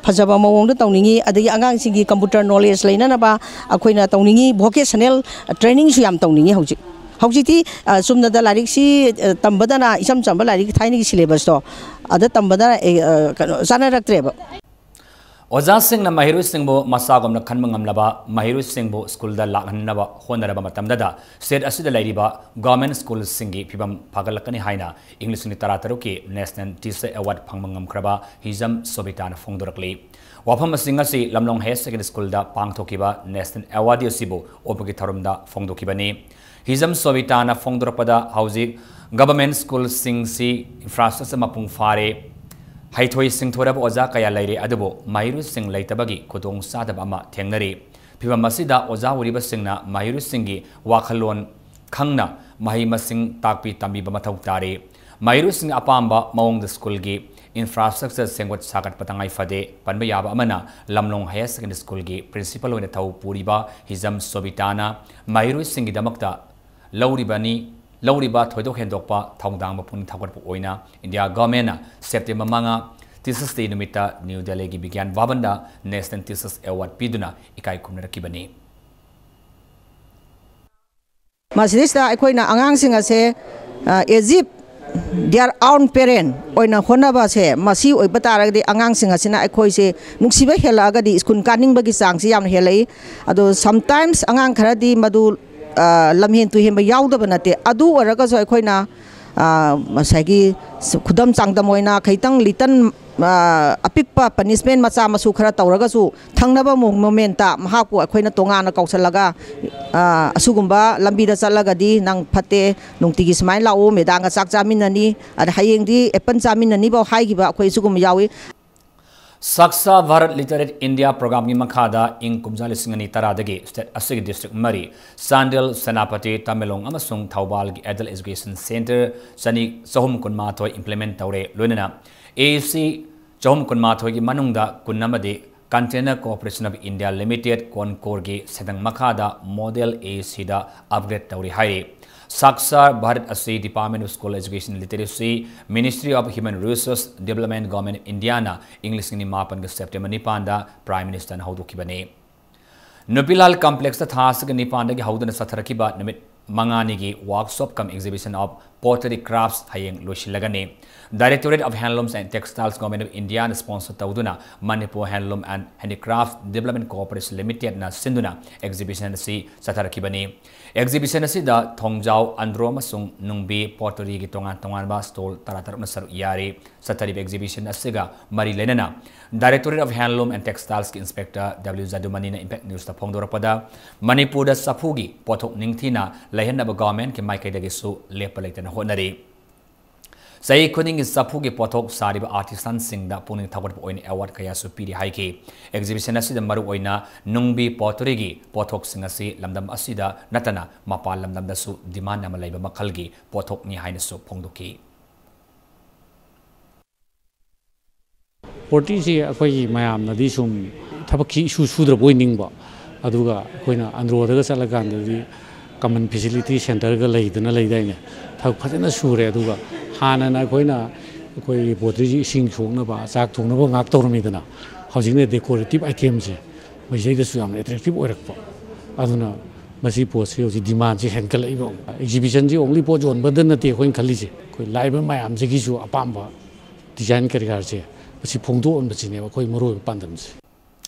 ꯐꯖꯕ ꯃꯑꯣꯡꯗ ꯇꯧꯅꯤꯡꯉꯤ, ꯑꯗꯒꯤ ꯑꯉꯥꯡꯁꯤꯡꯒꯤ computer knowledge ꯂꯩꯅꯅꯕ ꯑꯩꯈꯣꯏꯅ ꯇꯧꯅꯤꯡꯉꯤ, vocational training ꯁꯨ ꯌꯥꯝ ꯇꯧꯅꯤꯡꯉꯤ ꯍꯧꯖꯤꯛ꯫ ꯍꯧꯖꯤꯛꯇꯤ, ꯑ, ꯆꯨꯝꯅꯗ ꯂꯥꯏꯔꯤꯛꯁꯤ, ꯑ, ꯇꯝꯕꯗꯅ, ꯏꯆꯝ ꯆꯝꯕ ꯂꯥꯏꯔꯤꯛ, ꯊꯥꯏꯅꯒꯤ syllabus ꯇꯣ ꯑꯗ ꯇꯝꯕꯗ, ꯑꯦ, ꯑ, ꯀꯩꯅꯣ, ꯆꯥꯅꯔꯛꯇ꯭ꯔꯦꯕ꯫ ꯑꯣꯖꯥꯁꯤꯡꯅ ꯃꯍꯩꯔꯣꯏꯁꯤꯡꯕꯨ ꯃꯆꯥꯒꯨꯝꯅ ꯈꯟꯕ ꯉꯝꯂꯕ ꯃꯍꯩꯔꯣꯏꯁꯤꯡꯕꯨ ꯁ꯭ꯀꯨꯜꯗ ꯂꯥꯛꯍꯟꯅꯕ ꯍꯣꯠꯅꯔꯕ ꯃꯇꯝꯗꯗ state ꯑꯁꯤꯗ ꯂꯩꯔꯤꯕ government ꯁ꯭ꯀꯨꯜꯁꯤꯡꯒꯤ ꯐꯤꯕꯝ ꯐꯒꯠꯂꯛꯀꯅꯤ ꯍꯥꯏꯅ ꯏꯪ ꯂꯤꯁꯤꯡ ꯑꯅꯤ ꯇꯔꯥꯇꯔꯨꯛꯀꯤ National Teacher Award ꯐꯪꯕ ꯉꯝꯈ꯭ꯔꯕ ꯍꯤꯖꯝ ꯁꯣꯕꯤꯇꯥꯅ ꯐꯣꯡꯗꯣꯔꯛꯂꯤ꯫ ꯋꯥꯐꯝ ꯑꯁꯤꯡ ꯑꯁꯤ ꯂꯝꯂꯣꯡ Higher Secondary ꯁ꯭ꯀꯨꯜꯗ ꯄꯥꯡꯊꯣꯛꯈꯤꯕ National Award ꯑꯁꯤꯕꯨ ꯑꯣꯛꯄꯒꯤ ꯊꯧꯔꯝꯗ ꯐꯣꯡꯗꯣꯛꯈꯤꯕꯅꯤ꯫ ꯍꯤꯖꯝ ꯁꯣꯕꯤꯇꯥꯅ ꯐꯣꯡꯗꯣꯔꯛꯄꯗ ꯍꯧꯖꯤꯛ government ꯁ꯭ꯀꯨꯜꯁꯤꯡꯁꯤ infrastructure ꯃꯄꯨꯡ ꯐꯥꯔꯦ, ꯍꯩꯊꯣꯏ ꯁꯤꯡꯊꯣꯏꯔꯕ ꯑꯣꯖꯥ ꯀꯌꯥ ꯂꯩꯔꯦ, ꯑꯗꯨꯕꯨ ꯃꯍꯩꯔꯣꯏꯁꯤꯡ ꯂꯩꯇꯕꯒꯤ ꯈꯨꯗꯣꯡꯆꯥꯗꯕ ꯑꯃ ꯊꯦꯡꯅꯔꯤ꯫ ꯐꯤꯚꯝ ꯑꯁꯤꯗ ꯑꯣꯖꯥ ꯑꯣꯏꯔꯤꯕꯁꯤꯡꯅ ꯃꯍꯩꯔꯣꯏꯁꯤꯡꯒꯤ ꯋꯥꯈꯜꯂꯣꯟ ꯈꯪꯅ ꯃꯍꯩ ꯃꯁꯤꯡ ꯇꯥꯛꯄꯤ ꯇꯝꯕꯤꯕ ꯃꯊꯧ ꯇꯥꯔꯤ꯫ ꯃꯍꯩꯔꯣꯏꯁꯤꯡꯅ ꯑꯄꯥꯝꯕ ꯃꯑꯣꯡꯗ ꯁ꯭ꯀꯨꯜꯒꯤ infrastructure ꯁꯦꯝꯒꯠ ꯁꯥꯒꯠꯄ ꯇꯉꯥꯏ ꯐꯗꯦ꯫ ꯄꯟꯕ ꯌꯥꯕ ꯑꯃꯅ, ꯂꯝꯂꯣꯡ Higher Secondary ꯁ꯭ꯀꯨꯜꯒꯤ principal ꯑꯣꯏꯅ ꯊꯧ ꯄꯨꯔꯤꯕ ꯍꯤꯖꯝ ꯁꯣꯕꯤꯇꯥꯅ ꯃꯍꯩꯔꯣꯏꯁꯤꯡꯒꯤꯗꯃꯛꯇ ꯂꯧꯔꯤꯕꯅꯤ, ꯂꯧꯔꯤꯕ ꯊꯣꯏꯗꯣꯛ ꯍꯦꯟꯗꯣꯛꯄ ꯊꯧꯗꯥꯡ ꯃꯄꯨꯛꯅꯤꯡ ꯊꯧꯒꯠꯄ ꯑꯣꯏꯅ ꯏꯟꯗꯤꯌꯥ government ꯅ September ꯃꯉꯥ Teachers Day ꯅꯨꯃꯤꯠꯇ ꯅ꯭ꯌꯨ ꯗꯦꯜꯂꯤꯒꯤ ꯕꯤꯒ꯭ꯌꯥꯟ ꯚꯕꯟꯗ National Teachers Award ꯄꯤꯗꯨꯅ ꯏꯀꯥꯏ ꯈꯨꯝꯅꯔꯛꯈꯤꯕꯅꯤ꯫ ꯃꯁꯤꯗꯩꯁꯤꯗ ꯑꯩꯈꯣꯏꯅ ꯑꯉꯥꯡꯁꯤꯡ ꯑꯁꯦ, ꯑ, as if they are own parent ꯑꯣꯏꯅ ꯍꯣꯠꯅꯕꯁꯦ, ꯃꯁꯤ ꯑꯣꯏꯕ ꯇꯥꯔꯒꯗꯤ ꯑꯉꯥꯡꯁꯤꯡ ꯑꯁꯤꯅ ꯑꯩꯈꯣꯏꯁꯦ ꯅꯨꯡꯁꯤꯕ ꯍꯦꯜꯂꯛꯑꯒꯗꯤ ꯁ꯭ꯀꯨꯜ ꯀꯥꯅꯤꯡꯕꯒꯤ ꯆꯥꯡꯁꯤ ꯌꯥꯝꯅ ꯍꯦꯜꯂꯛꯏ꯫ ꯑꯗꯣ sometimes ꯑꯉꯥꯡ ꯈꯔꯗꯤ ꯃꯗꯨ, ꯑ, ꯂꯝꯍꯦꯟ ꯇꯨꯍꯦꯟꯕ ꯌꯥꯎꯗꯕ ꯅꯠꯇꯦ꯫ ꯑꯗꯨ ꯑꯣꯏꯔꯒꯁꯨ ꯑꯩꯈꯣꯏꯅ ꯑ, ꯉꯁꯥꯏꯒꯤ ꯈꯨꯗꯝ ꯆꯥꯡꯗꯝ ꯑꯣꯏꯅ ꯈꯤꯇꯪ ꯂꯤꯇꯟ, ꯑ, ꯑꯄꯤꯛꯄ ꯄꯅꯤꯁꯃꯦꯟ ꯃꯆꯥ ꯃꯁꯨ ꯈꯔ ꯇꯧꯔꯒꯁꯨ, ꯊꯪꯅꯕ ꯃꯣ-, ꯃꯣꯃꯦꯟꯇ ꯃꯍꯥꯛꯄꯨ ꯑꯩꯈꯣꯏꯅ ꯇꯣꯉꯥꯟꯅ ꯀꯧꯁꯜꯂꯒ, ꯑ, "ꯑꯁꯤꯒꯨꯝꯕ ꯂꯝꯕꯤꯗ ꯆꯠꯂꯒꯗꯤ ꯅꯪ ꯐꯠꯇꯦ, ꯅꯨꯡꯇꯤꯒꯤ ꯁꯨꯃꯥꯏꯅ ꯂꯥꯛꯎ, ꯃꯦꯗꯥꯝꯒ ꯆꯥꯛ ꯆꯥꯃꯤꯟꯅꯅꯤ, ꯑꯗ ꯍꯌꯦꯡꯗꯤ ꯑꯦꯄꯜ ꯆꯥꯃꯤꯟꯅꯅꯤꯐꯥꯎ" ꯍꯥꯏꯈꯤꯕ ꯑꯩꯈꯣꯏ ꯁꯤꯒꯨꯝꯕ ꯌꯥꯎꯏ꯫ ꯁꯥꯛꯁꯥ ꯚꯥꯔꯠ ꯂꯤꯇꯔꯦꯠ ꯏꯟꯗꯤꯌꯥ ꯄ꯭ꯔꯣꯒ꯭ꯔꯥꯝꯒꯤ ꯃꯈꯥꯗ ꯏꯪ ꯀꯨꯝꯖꯥ ꯂꯤꯁꯤꯡ ꯑꯅꯤ ꯇꯔꯥꯗꯒꯤ ꯁ꯭ꯇꯦꯠ ꯑꯁꯤꯒꯤ ꯗꯤꯁꯇ꯭ꯔꯤꯛ ꯃꯔꯤ, ꯆꯥꯟꯗꯦꯜ, ꯁꯦꯅꯥꯄꯇꯤ, ꯇꯃꯦꯡꯂꯣꯡ ꯑꯃꯁꯨꯡ ꯊꯧꯕꯥꯜꯒꯤ ꯑꯦꯗꯜ ꯑꯦꯖꯨꯀꯦꯁꯟ ꯁꯦꯟꯇꯔ ꯆꯅꯤ, ꯆꯍꯨꯝ ꯀꯨꯟꯃꯥꯊꯣꯏ ꯏꯝꯄ꯭ꯂꯤꯃꯦꯟ ꯇꯧꯔꯦ꯫ ꯂꯣꯏꯅꯅ ꯑꯦ ꯁꯤ ꯆꯍꯨꯝ ꯀꯨꯟꯃꯥꯊꯣꯏꯒꯤ ꯃꯅꯨꯡꯗ ꯀꯨꯟ ꯑꯃꯗꯤ Container Corporation of India Limited, CONCOR ꯒꯤ ꯁꯦꯟꯊꯪ ꯃꯈꯥꯗ ꯃꯣꯗꯦꯜ ꯑꯦ ꯁꯤꯗ ꯑꯞꯒ꯭ꯔꯦꯗ ꯇꯧꯔꯦ ꯍꯥꯏꯔꯤ꯫ ꯁꯥꯛꯁꯥ ꯚꯥꯔꯠ ꯑꯁꯤ Department of School Education Literacy, Ministry of Human Resource Development, Government of Indiaꯅ ꯏꯪ ꯂꯤꯁꯤꯡ ꯑꯅꯤ ꯃꯥꯄꯟꯒꯤ ꯁꯦꯞꯇꯦꯝꯕꯔ ꯅꯤꯄꯥꯟꯗ ꯄ꯭ꯔꯥꯏꯝ ꯃꯤꯅꯤꯁꯇꯔꯅ ꯍꯧꯗꯣꯛꯈꯤꯕꯅꯤ꯫ ꯅꯨꯄꯤꯂꯥꯜ ꯀꯝꯄ꯭ꯂꯦꯛꯁꯇ ꯊꯥ ꯑꯁꯤꯒꯤ ꯅꯤꯄꯥꯟꯗꯒꯤ ꯍꯧꯗꯨꯅ ꯆꯠꯊꯔꯛꯈꯤꯕ ꯅꯨꯃꯤꯠ ꯃꯉꯥꯅꯤꯒꯤ workshop cum exhibition of pottery crafts ꯍꯌꯦꯡ ꯂꯣꯏꯁꯤꯜꯂꯒꯅꯤ꯫ Directorate of Handlooms and Textiles, Government of Indiaꯅ sponsor ꯇꯧꯗꯨꯅ Manipur Handloom and Handicraft Development Corporation Limitedꯅ ꯁꯤꯟꯗꯨꯅ exhibition ꯑꯁꯤ ꯆꯠꯊꯔꯛꯈꯤꯕꯅꯤ꯫ Exhibition ꯑꯁꯤꯗ ꯊꯣꯡꯖꯥꯎ, ꯑꯟꯗ꯭ꯔꯣ ꯑꯃꯁꯨꯡ ꯅꯨꯡꯕꯤ potteryꯒꯤ ꯇꯣꯉꯥꯟ ꯇꯣꯉꯥꯟꯕ stall ꯇꯔꯥꯇꯔꯨꯛꯅ ꯁꯔꯨꯛ ꯌꯥꯔꯤ꯫ ꯆꯠꯊꯔꯤꯕ exhibition ꯑꯁꯤꯒ ꯃꯔꯤ ꯂꯩꯅꯅ Directorate of Handloom and Textilesꯀꯤ Inspector W ꯖꯗꯨꯃꯅꯤꯅ Impact Newsꯇ ꯐꯣꯡꯗꯣꯔꯛꯄꯗ, ꯃꯅꯤꯄꯨꯔꯗ ꯆꯐꯨꯒꯤ ꯄꯣꯠꯊꯣꯛ ꯅꯤꯡꯊꯤꯅ ꯂꯩꯍꯟꯅꯕ governmentꯀꯤ ꯃꯥꯏꯀꯩꯗꯒꯤꯁꯨ ꯂꯦꯞꯄ ꯂꯩꯇꯅ ꯍꯣꯠꯅꯔꯤ꯫ ꯆꯍꯤ ꯈꯨꯗꯤꯡꯒꯤ ꯆꯐꯨꯒꯤ ꯄꯣꯠꯊꯣꯛ ꯁꯥꯔꯤꯕ artisanꯁꯤꯡꯗ ꯄꯨꯛꯅꯤꯡ ꯊꯧꯒꯠꯄ ꯑꯣꯏꯅ award ꯀꯌꯥꯁꯨ ꯄꯤꯔꯤ ꯍꯥꯏꯈꯤ꯫ Exhibition ꯑꯁꯤꯗ ꯃꯔꯨꯑꯣꯏꯅ ꯅꯨꯡꯕꯤ potteryꯒꯤ ꯄꯣꯠꯊꯣꯛꯁꯤꯡ ꯑꯁꯤ ꯂꯝꯗꯝ ꯑꯁꯤꯗ ꯅꯠꯇꯅ ꯃꯄꯥꯟ ꯂꯝꯗꯝꯗꯁꯨ demand ꯑꯃ ꯂꯩꯕ ꯃꯈꯜꯒꯤ ꯄꯣꯠꯊꯣꯛꯅꯤ ꯍꯥꯏꯅꯁꯨ ꯐꯣꯡꯗꯣꯛꯈꯤ꯫ Potteryꯁꯤ ꯑꯩꯈꯣꯏꯒꯤ ꯃꯌꯥꯝꯅꯗꯤ ꯁꯨꯝ ꯊꯕꯛꯁꯤ ꯏꯁꯨ ꯁꯨꯗ꯭ꯔꯕ ꯑꯣꯏ ꯅꯤꯡꯕ, ꯑꯗꯨꯒ ꯑꯩꯈꯣꯏꯅ ꯑꯟꯗ꯭ꯔꯣꯗꯒ ꯆꯠꯂꯀꯥꯟꯗꯗꯤ common facility centreꯒ ꯂꯩꯗꯅ ꯂꯩꯗꯥꯏꯅꯦ, ꯊꯕꯛ ꯐꯖꯅ ꯁꯨꯔꯦ꯫ ꯑꯗꯨꯒ ꯍꯥꯟꯅꯅ ꯑꯩꯈꯣꯏꯅ, ꯑꯩꯈꯣꯏꯒꯤ potteryꯁꯤ ꯏꯁꯤꯡ ꯁꯣꯛꯅꯕ, ꯆꯥꯛ ꯊꯣꯡꯅꯕ ꯉꯥꯛ ꯇꯧꯔꯝꯃꯤꯗꯅ, ꯍꯧꯖꯤꯛꯅ decorative itemꯁꯦ ꯃꯁꯤꯗꯩꯗꯁꯨ ꯌꯥꯝꯅ attractive ꯑꯣꯏꯔꯛꯄ꯫ ꯑꯗꯨꯅ ꯃꯁꯤ ꯄꯣꯠꯁꯤ ꯍꯧꯖꯤꯛ demandꯁꯤ ꯍꯦꯟꯒꯠꯂꯛꯏꯕ꯫ Exhibitionꯁꯤ only ꯄꯣꯠ ꯌꯣꯟꯕꯗ ꯅꯠꯇꯦ ꯑꯩꯈꯣꯏꯅ ꯈꯜꯂꯤꯁꯦ, ꯑꯩꯈꯣꯏ ꯂꯥꯛꯏꯕ ꯃꯌꯥꯝꯁꯤꯒꯤꯁꯨ ꯑꯄꯥꯝꯕ design ꯀꯔꯤ ꯀꯔꯥꯁꯦ ꯃꯁꯤ ꯐꯣꯡꯗꯣꯛꯍꯟꯕꯁꯤꯅꯦꯕ ꯑꯩꯈꯣꯏ ꯃꯔꯨꯑꯣꯏꯕ ꯄꯥꯟꯗꯝꯁꯦ꯫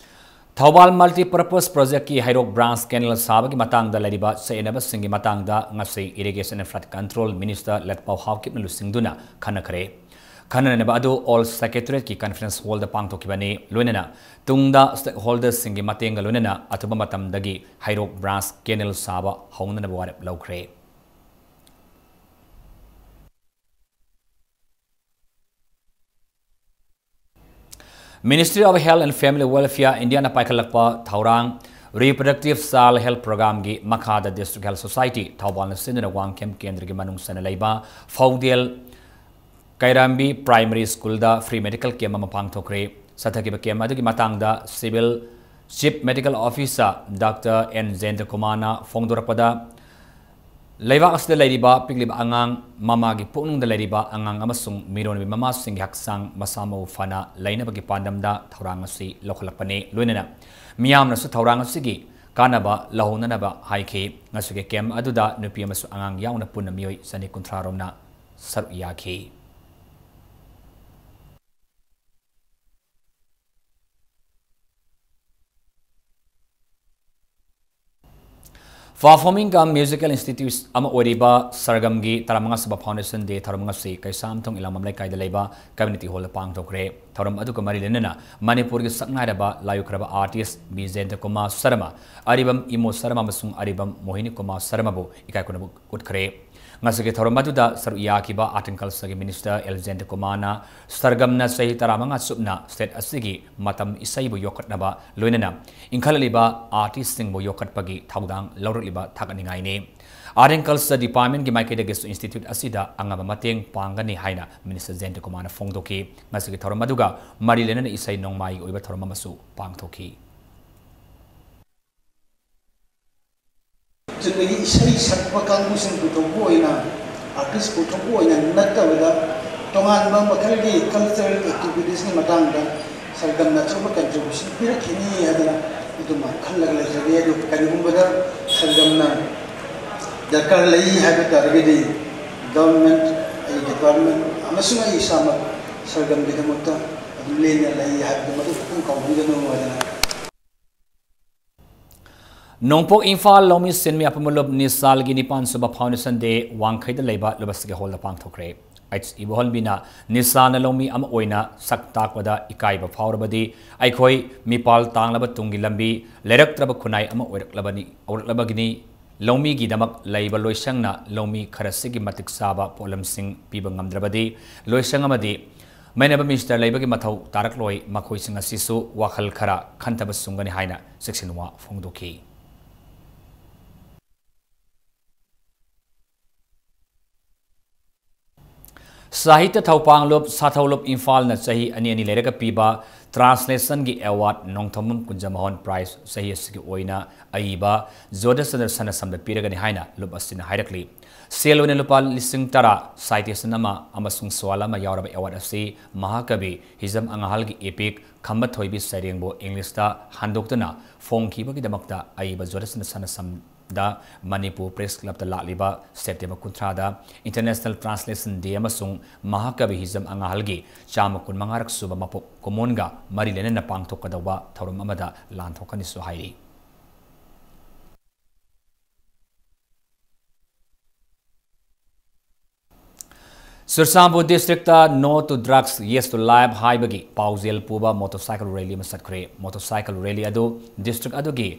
ꯊꯧꯕꯥꯜ Multipurpose Projectꯀꯤ ꯍꯩꯔꯣꯛ branch canal ꯁꯥꯕꯒꯤ ꯃꯇꯥꯡꯗ ꯂꯩꯔꯤꯕ ꯆꯌꯦꯠꯅꯕꯁꯤꯡꯒꯤ ꯃꯇꯥꯡꯗ ꯉꯁꯤ Irrigation and Flood Control Minister ꯂꯦꯠꯄꯥꯎ ꯍꯥꯎꯀꯤꯞꯅ ꯂꯨꯆꯤꯡꯗꯨꯅ ꯈꯟꯅꯈ꯭ꯔꯦ꯫ ꯈꯟꯅꯅꯕ ꯑꯗꯨ Old Secretariatꯀꯤ conference hallꯗ ꯄꯥꯡꯊꯣꯛꯈꯤꯕꯅꯤ꯫ ꯂꯣꯏꯅꯅ ꯇꯨꯡꯗ stakeholderꯁꯤꯡꯒꯤ ꯃꯇꯦꯡꯒ ꯂꯣꯏꯅꯅ ꯑꯊꯨꯕ ꯃꯇꯝꯗꯒꯤ ꯍꯩꯔꯣꯛ branch canal ꯁꯥꯕ ꯍꯧꯅꯅꯕ ꯋꯥꯔꯦꯞ ꯂꯧꯈ꯭ꯔꯦ꯫ Ministry of Health and Family Welfare Indiaꯅ ꯄꯥꯏꯈꯠꯂꯛꯄ ꯊꯧꯔꯥꯡ Reproductive Child Health Programmeꯒꯤ ꯃꯈꯥꯗ District Health Society ꯊꯧꯕꯥꯜꯅ ꯁꯤꯟꯗꯨꯅ ꯋꯥꯡꯈꯦꯝ ꯀꯦꯟꯗ꯭ꯔꯒꯤ ꯃꯅꯨꯡ ꯆꯟꯅ ꯂꯩꯕ ꯐꯧꯗꯦꯜ ꯀꯩꯔꯥꯝꯕꯤ Primary Schoolꯗ free medical camp ꯑꯃ ꯄꯥꯡꯊꯣꯛꯈ꯭ꯔꯦ꯫ ꯆꯠꯊꯈꯤꯕ camp ꯑꯗꯨꯒꯤ ꯃꯇꯥꯡꯗ Civil Chief Medical Officer Doctor N ꯖꯌꯟꯇꯀꯨꯃꯥꯔꯅ ꯐꯣꯡꯗꯣꯔꯛꯄꯗ, ꯂꯩꯕꯥꯛ ꯑꯁꯤꯗ ꯂꯩꯔꯤꯕ ꯄꯤꯛꯂꯤꯕ ꯑꯉꯥꯡ, ꯃꯃꯥꯒꯤ ꯄꯨꯛꯅꯨꯡꯗ ꯂꯩꯔꯤꯕ ꯑꯉꯥꯡ ꯑꯃꯁꯨꯡ ꯃꯤꯔꯣꯟꯕꯤ ꯃꯃꯥꯁꯤꯡꯒꯤ ꯍꯛꯆꯥꯡ ꯃꯁꯥ ꯃꯎ ꯐꯅ ꯂꯩꯅꯕꯒꯤ ꯄꯥꯟꯗꯝꯗ ꯊꯧꯔꯥꯡ ꯑꯁꯤ ꯂꯧꯈꯠꯂꯛꯄꯅꯤ꯫ ꯂꯣꯏꯅꯅ ꯃꯤꯌꯥꯝꯅꯁꯨ ꯊꯧꯔꯥꯡ ꯑꯁꯤꯒꯤ ꯀꯥꯟꯅꯕ ꯂꯧꯍꯧꯅꯅꯕ ꯍꯥꯏꯈꯤ꯫ ꯉꯁꯤꯒꯤ camp ꯑꯗꯨꯗ ꯅꯨꯄꯤ ꯑꯃꯁꯨꯡ ꯑꯉꯥꯡ ꯌꯥꯎꯅ ꯄꯨꯟꯅ ꯃꯤꯑꯣꯏ ꯆꯅꯤ ꯀꯨꯟꯊ꯭ꯔꯥ ꯔꯣꯝꯅ ꯁꯔꯨꯛ ꯌꯥꯈꯤ꯫ Performing cum Musical Institute ꯑꯃ ꯑꯣꯏꯔꯤꯕ ꯁꯔꯒꯝꯒꯤ ꯇꯔꯥꯃꯉꯥ ꯁꯨꯕ Foundation Day ꯊꯧꯔꯝ ꯉꯁꯤ ꯀꯩꯁꯥꯝꯊꯣꯡ ꯏꯂꯥꯡꯕꯝ ꯂꯩꯀꯥꯏꯗ ꯂꯩꯕ Community Hallꯗ ꯄꯥꯡꯊꯣꯛꯈ꯭ꯔꯦ꯫ ꯊꯧꯔꯝ ꯑꯗꯨꯒ ꯃꯔꯤ ꯂꯩꯅꯅ ꯃꯅꯤꯄꯨꯔꯒꯤ ꯁꯛꯅꯥꯏꯔꯕ ꯂꯥꯏꯌꯣꯛꯈ꯭ꯔꯕ artist ꯕꯤ ꯖꯌꯟꯇ ꯀꯨꯃꯥꯔ ꯁꯔꯃ, ꯑꯔꯤꯕꯝ ꯏꯃꯣ ꯁꯔꯃ ꯑꯃꯁꯨꯡ ꯑꯔꯤꯕꯝ ꯃꯣꯍꯤꯅꯤ ꯀꯨꯃꯥꯔ ꯁꯔꯃꯕꯨ ꯏꯀꯥꯏ ꯈꯨꯝꯅꯕ ꯎꯠꯈ꯭ꯔꯦ꯫ ꯉꯁꯤꯒꯤ ꯊꯧꯔꯝ ꯑꯗꯨꯗ ꯁꯔꯨꯛ ꯌꯥꯈꯤꯕ Art and Cultureꯒꯤ Minister ꯑꯦꯜ ꯖꯌꯟꯇ ꯀꯨꯃꯥꯔꯅ ꯁꯔꯒꯝꯅ ꯆꯍꯤ ꯇꯔꯥꯃꯉꯥ ꯆꯨꯞꯅ state ꯑꯁꯤꯒꯤ ꯃꯇꯝ ꯏꯁꯩꯕꯨ ꯌꯣꯛꯈꯠꯅꯕ ꯂꯣꯏꯅꯅ ꯏꯟꯈꯠꯂꯛꯂꯤꯕ artistꯁꯤꯡꯕꯨ ꯌꯣꯛꯈꯠꯄꯒꯤ ꯊꯧꯗꯥꯡ ꯂꯧꯔꯛꯂꯤꯕ ꯊꯥꯒꯠꯅꯤꯡꯉꯥꯏꯅꯤ꯫ Art and Culture Departmentꯀꯤ ꯃꯥꯏꯀꯩꯗꯒꯤꯁꯨ institute ꯑꯁꯤꯗ ꯑꯉꯝꯕ ꯃꯇꯦꯡ ꯄꯥꯡꯒꯅꯤ ꯍꯥꯏꯅ Minister ꯖꯌꯟꯇ ꯀꯨꯃꯥꯔꯅ ꯐꯣꯡꯗꯣꯛꯈꯤ꯫ ꯉꯁꯤꯒꯤ ꯊꯧꯔꯝ ꯑꯗꯨꯒ ꯃꯔꯤ ꯂꯩꯅꯅ ꯏꯁꯩ ꯅꯣꯡꯃꯥꯏꯒꯤ ꯑꯣꯏꯕ ꯊꯧꯔꯝ ꯑꯃꯁꯨ ꯄꯥꯡꯊꯣꯛꯈꯤ꯫ ꯆꯨꯝꯅꯒꯤ ꯏꯁꯩ ꯁꯛꯄ ꯀꯥꯡꯕꯨꯁꯤꯡ ꯄꯨꯊꯣꯛꯄ ꯑꯣꯏꯅ, artist ꯄꯨꯊꯣꯛꯄ ꯑꯣꯏꯅ ꯅꯠꯇꯕꯗ, ꯇꯣꯉꯥꯟꯕ ꯃꯈꯜꯒꯤ cultural activitiesꯀꯤ ꯃꯇꯥꯡꯗ ꯁꯔꯒꯝꯅ ꯑꯆꯧꯕ contribution ꯄꯤꯔꯛꯈꯤꯅꯤ ꯍꯥꯏꯗꯅ ꯑꯗꯨꯃ ꯈꯜꯂꯒ ꯂꯩꯖꯔꯤ꯫ ꯑꯗꯨ ꯀꯔꯤꯒꯨꯝꯕꯗ ꯁꯔꯒꯝꯅ ꯗꯔꯀꯥꯔ ꯂꯩ ꯍꯥꯏꯕ ꯇꯥꯔꯒꯗꯤ, government, ꯑꯩ department ꯑꯃꯁꯨꯡ ꯑꯩ ꯏꯁꯥꯃꯛ ꯁꯔꯒꯝꯒꯤꯗꯃꯛꯇ ꯑꯗꯨꯝ ꯂꯦꯡꯗꯅ ꯂꯩ ꯍꯥꯏꯕꯗꯨ ꯃꯗꯨ ꯈꯛꯇꯪ ꯀꯥꯎꯕꯤꯒꯅꯨ ꯍꯥꯏꯗꯅ ꯅꯣꯡꯄꯣꯛ ꯏꯝꯐꯥꯜ ꯂꯧꯃꯤ ꯁꯤꯟꯃꯤ ꯑꯄꯨꯟꯕ ꯂꯨꯞ ꯅꯤꯁꯥꯜꯒꯤ ꯅꯤꯄꯥꯟ ꯁꯨꯕ Foundation Day ꯋꯥꯡꯈꯩꯗ ꯂꯩꯕ ꯂꯨꯕꯁꯤꯒꯤ ꯍꯣꯜꯗ ꯄꯥꯡꯊꯣꯛꯈ꯭ꯔꯦ꯫ ꯑꯩꯆ ꯏꯕꯣꯍꯜꯕꯤꯅ ꯅꯤꯁꯥꯜꯅ ꯂꯧꯃꯤ ꯑꯃ ꯑꯣꯏꯅ ꯁꯛ ꯇꯥꯛꯄꯗ ꯏꯀꯥꯏꯕ ꯐꯥꯎꯔꯕꯗꯤ ꯑꯩꯈꯣꯏ ꯃꯤꯄꯥꯜ ꯇꯥꯡꯂꯕ ꯇꯨꯡꯒꯤ ꯂꯝꯕꯤ ꯂꯩꯔꯛꯇ꯭ꯔꯕ ꯈꯨꯟꯅꯥꯏ ꯑꯃ ꯑꯣꯏꯔꯛꯂꯕꯅꯤ, ꯑꯣꯏꯔꯛꯂꯕꯒꯤꯅꯤ꯫ ꯂꯧꯃꯤꯒꯤꯗꯃꯛ ꯂꯩꯕ ꯂꯣꯏꯁꯪꯅ ꯂꯧꯃꯤ ꯈꯔꯁꯤꯒꯤ ꯃꯇꯤꯛ ꯆꯥꯕ ꯄꯣꯠꯂꯝꯁꯤꯡ ꯄꯤꯕ ꯉꯝꯗ꯭ꯔꯕꯗꯤ ꯂꯣꯏꯁꯪ ꯑꯃꯗꯤ ꯃꯩꯅꯕ ꯃꯤꯅꯤꯁꯇꯔ ꯂꯩꯕꯒꯤ ꯃꯊꯧ ꯇꯥꯔꯛꯂꯣꯏ꯫ ꯃꯈꯣꯏꯁꯤꯡ ꯑꯁꯤꯁꯨ ꯋꯥꯈꯜ ꯈꯔ ꯈꯟꯊꯕ ꯆꯨꯝꯒꯅꯤ ꯍꯥꯏꯅ ꯆꯦꯛꯁꯤꯟꯋꯥ ꯐꯣꯡꯗꯣꯛꯈꯤ꯫ ꯁꯥꯍꯤꯇ꯭ꯌ ꯊꯧꯄꯥꯡꯂꯨꯞ, ꯁꯥꯊꯧꯂꯨꯞ ꯏꯝꯐꯥꯜꯅ ꯆꯍꯤ ꯑꯅꯤ ꯑꯅꯤ ꯂꯩꯔꯒ ꯄꯤꯕ translation ꯒꯤ award ꯅꯣꯡꯊꯣꯝꯕꯝ ꯀꯨꯟꯖꯃꯣꯍꯟ prize ꯆꯍꯤ ꯑꯁꯤꯒꯤ ꯑꯣꯏꯅ ꯑꯏꯕ ꯖꯣꯙꯆꯟꯗ꯭ꯔ ꯁꯅꯥꯁꯝꯗ ꯄꯤꯔꯒꯅꯤ ꯍꯥꯏꯅ ꯂꯨꯞ ꯑꯁꯤꯅ ꯍꯥꯏꯔꯛꯂꯤ꯫ ꯁꯦꯜ ꯑꯣꯏꯅ ꯂꯨꯄꯥ ꯂꯤꯁꯤꯡ ꯇꯔꯥ, citation ꯑꯃ ꯑꯃꯁꯨꯡ ꯁꯋꯥꯜ ꯑꯃ ꯌꯥꯎꯔꯕ award ꯑꯁꯤ ꯃꯍꯥꯀꯕꯤ ꯍꯤꯖꯝ ꯑꯉꯥꯍꯜꯒꯤ epic ꯈꯝꯕ ꯊꯣꯏꯕꯤ ꯁꯩꯔꯦꯡꯕꯨ English ꯇ ꯍꯟꯗꯣꯛꯇꯨꯅ ꯐꯣꯡꯈꯤꯕꯒꯤꯗꯃꯛꯇ ꯑꯏꯕ ꯖꯣꯙꯆꯟꯗ꯭ꯔ ꯁꯅꯥꯁꯝ ꯗ ꯃꯅꯤꯄꯨꯔ Press Club ꯇ ꯂꯥꯛꯂꯤꯕ September ꯀꯨꯟꯊ꯭ꯔꯥꯗ International Translation Day ꯑꯃꯁꯨꯡ ꯃꯍꯥꯀꯕꯤ ꯍꯤꯖꯝ ꯑꯉꯥꯍꯜꯒꯤ ꯆꯥꯝꯃ ꯀꯨꯟꯃꯉꯥꯔꯛ ꯁꯨꯕ ꯃꯄꯣꯛ ꯀꯨꯝꯑꯣꯟꯒ ꯃꯔꯤ ꯂꯩꯅꯅ ꯄꯥꯡꯊꯣꯛꯀꯗꯧꯕ ꯊꯧꯔꯝ ꯑꯃꯗ ꯂꯥꯟꯊꯣꯛꯀꯅꯤꯁꯨ ꯍꯥꯏꯔꯤ꯫ ꯆꯨꯔꯆꯥꯟꯄꯨꯔ district ꯇ No to Drugs, Yes to Life ꯍꯥꯏꯕꯒꯤ ꯄꯥꯎꯖꯦꯜ ꯄꯨꯕ motorcycle rally ꯑꯃ ꯆꯠꯈ꯭ꯔꯦ꯫ Motorcycle rally ꯑꯗꯨ district ꯑꯗꯨꯒꯤ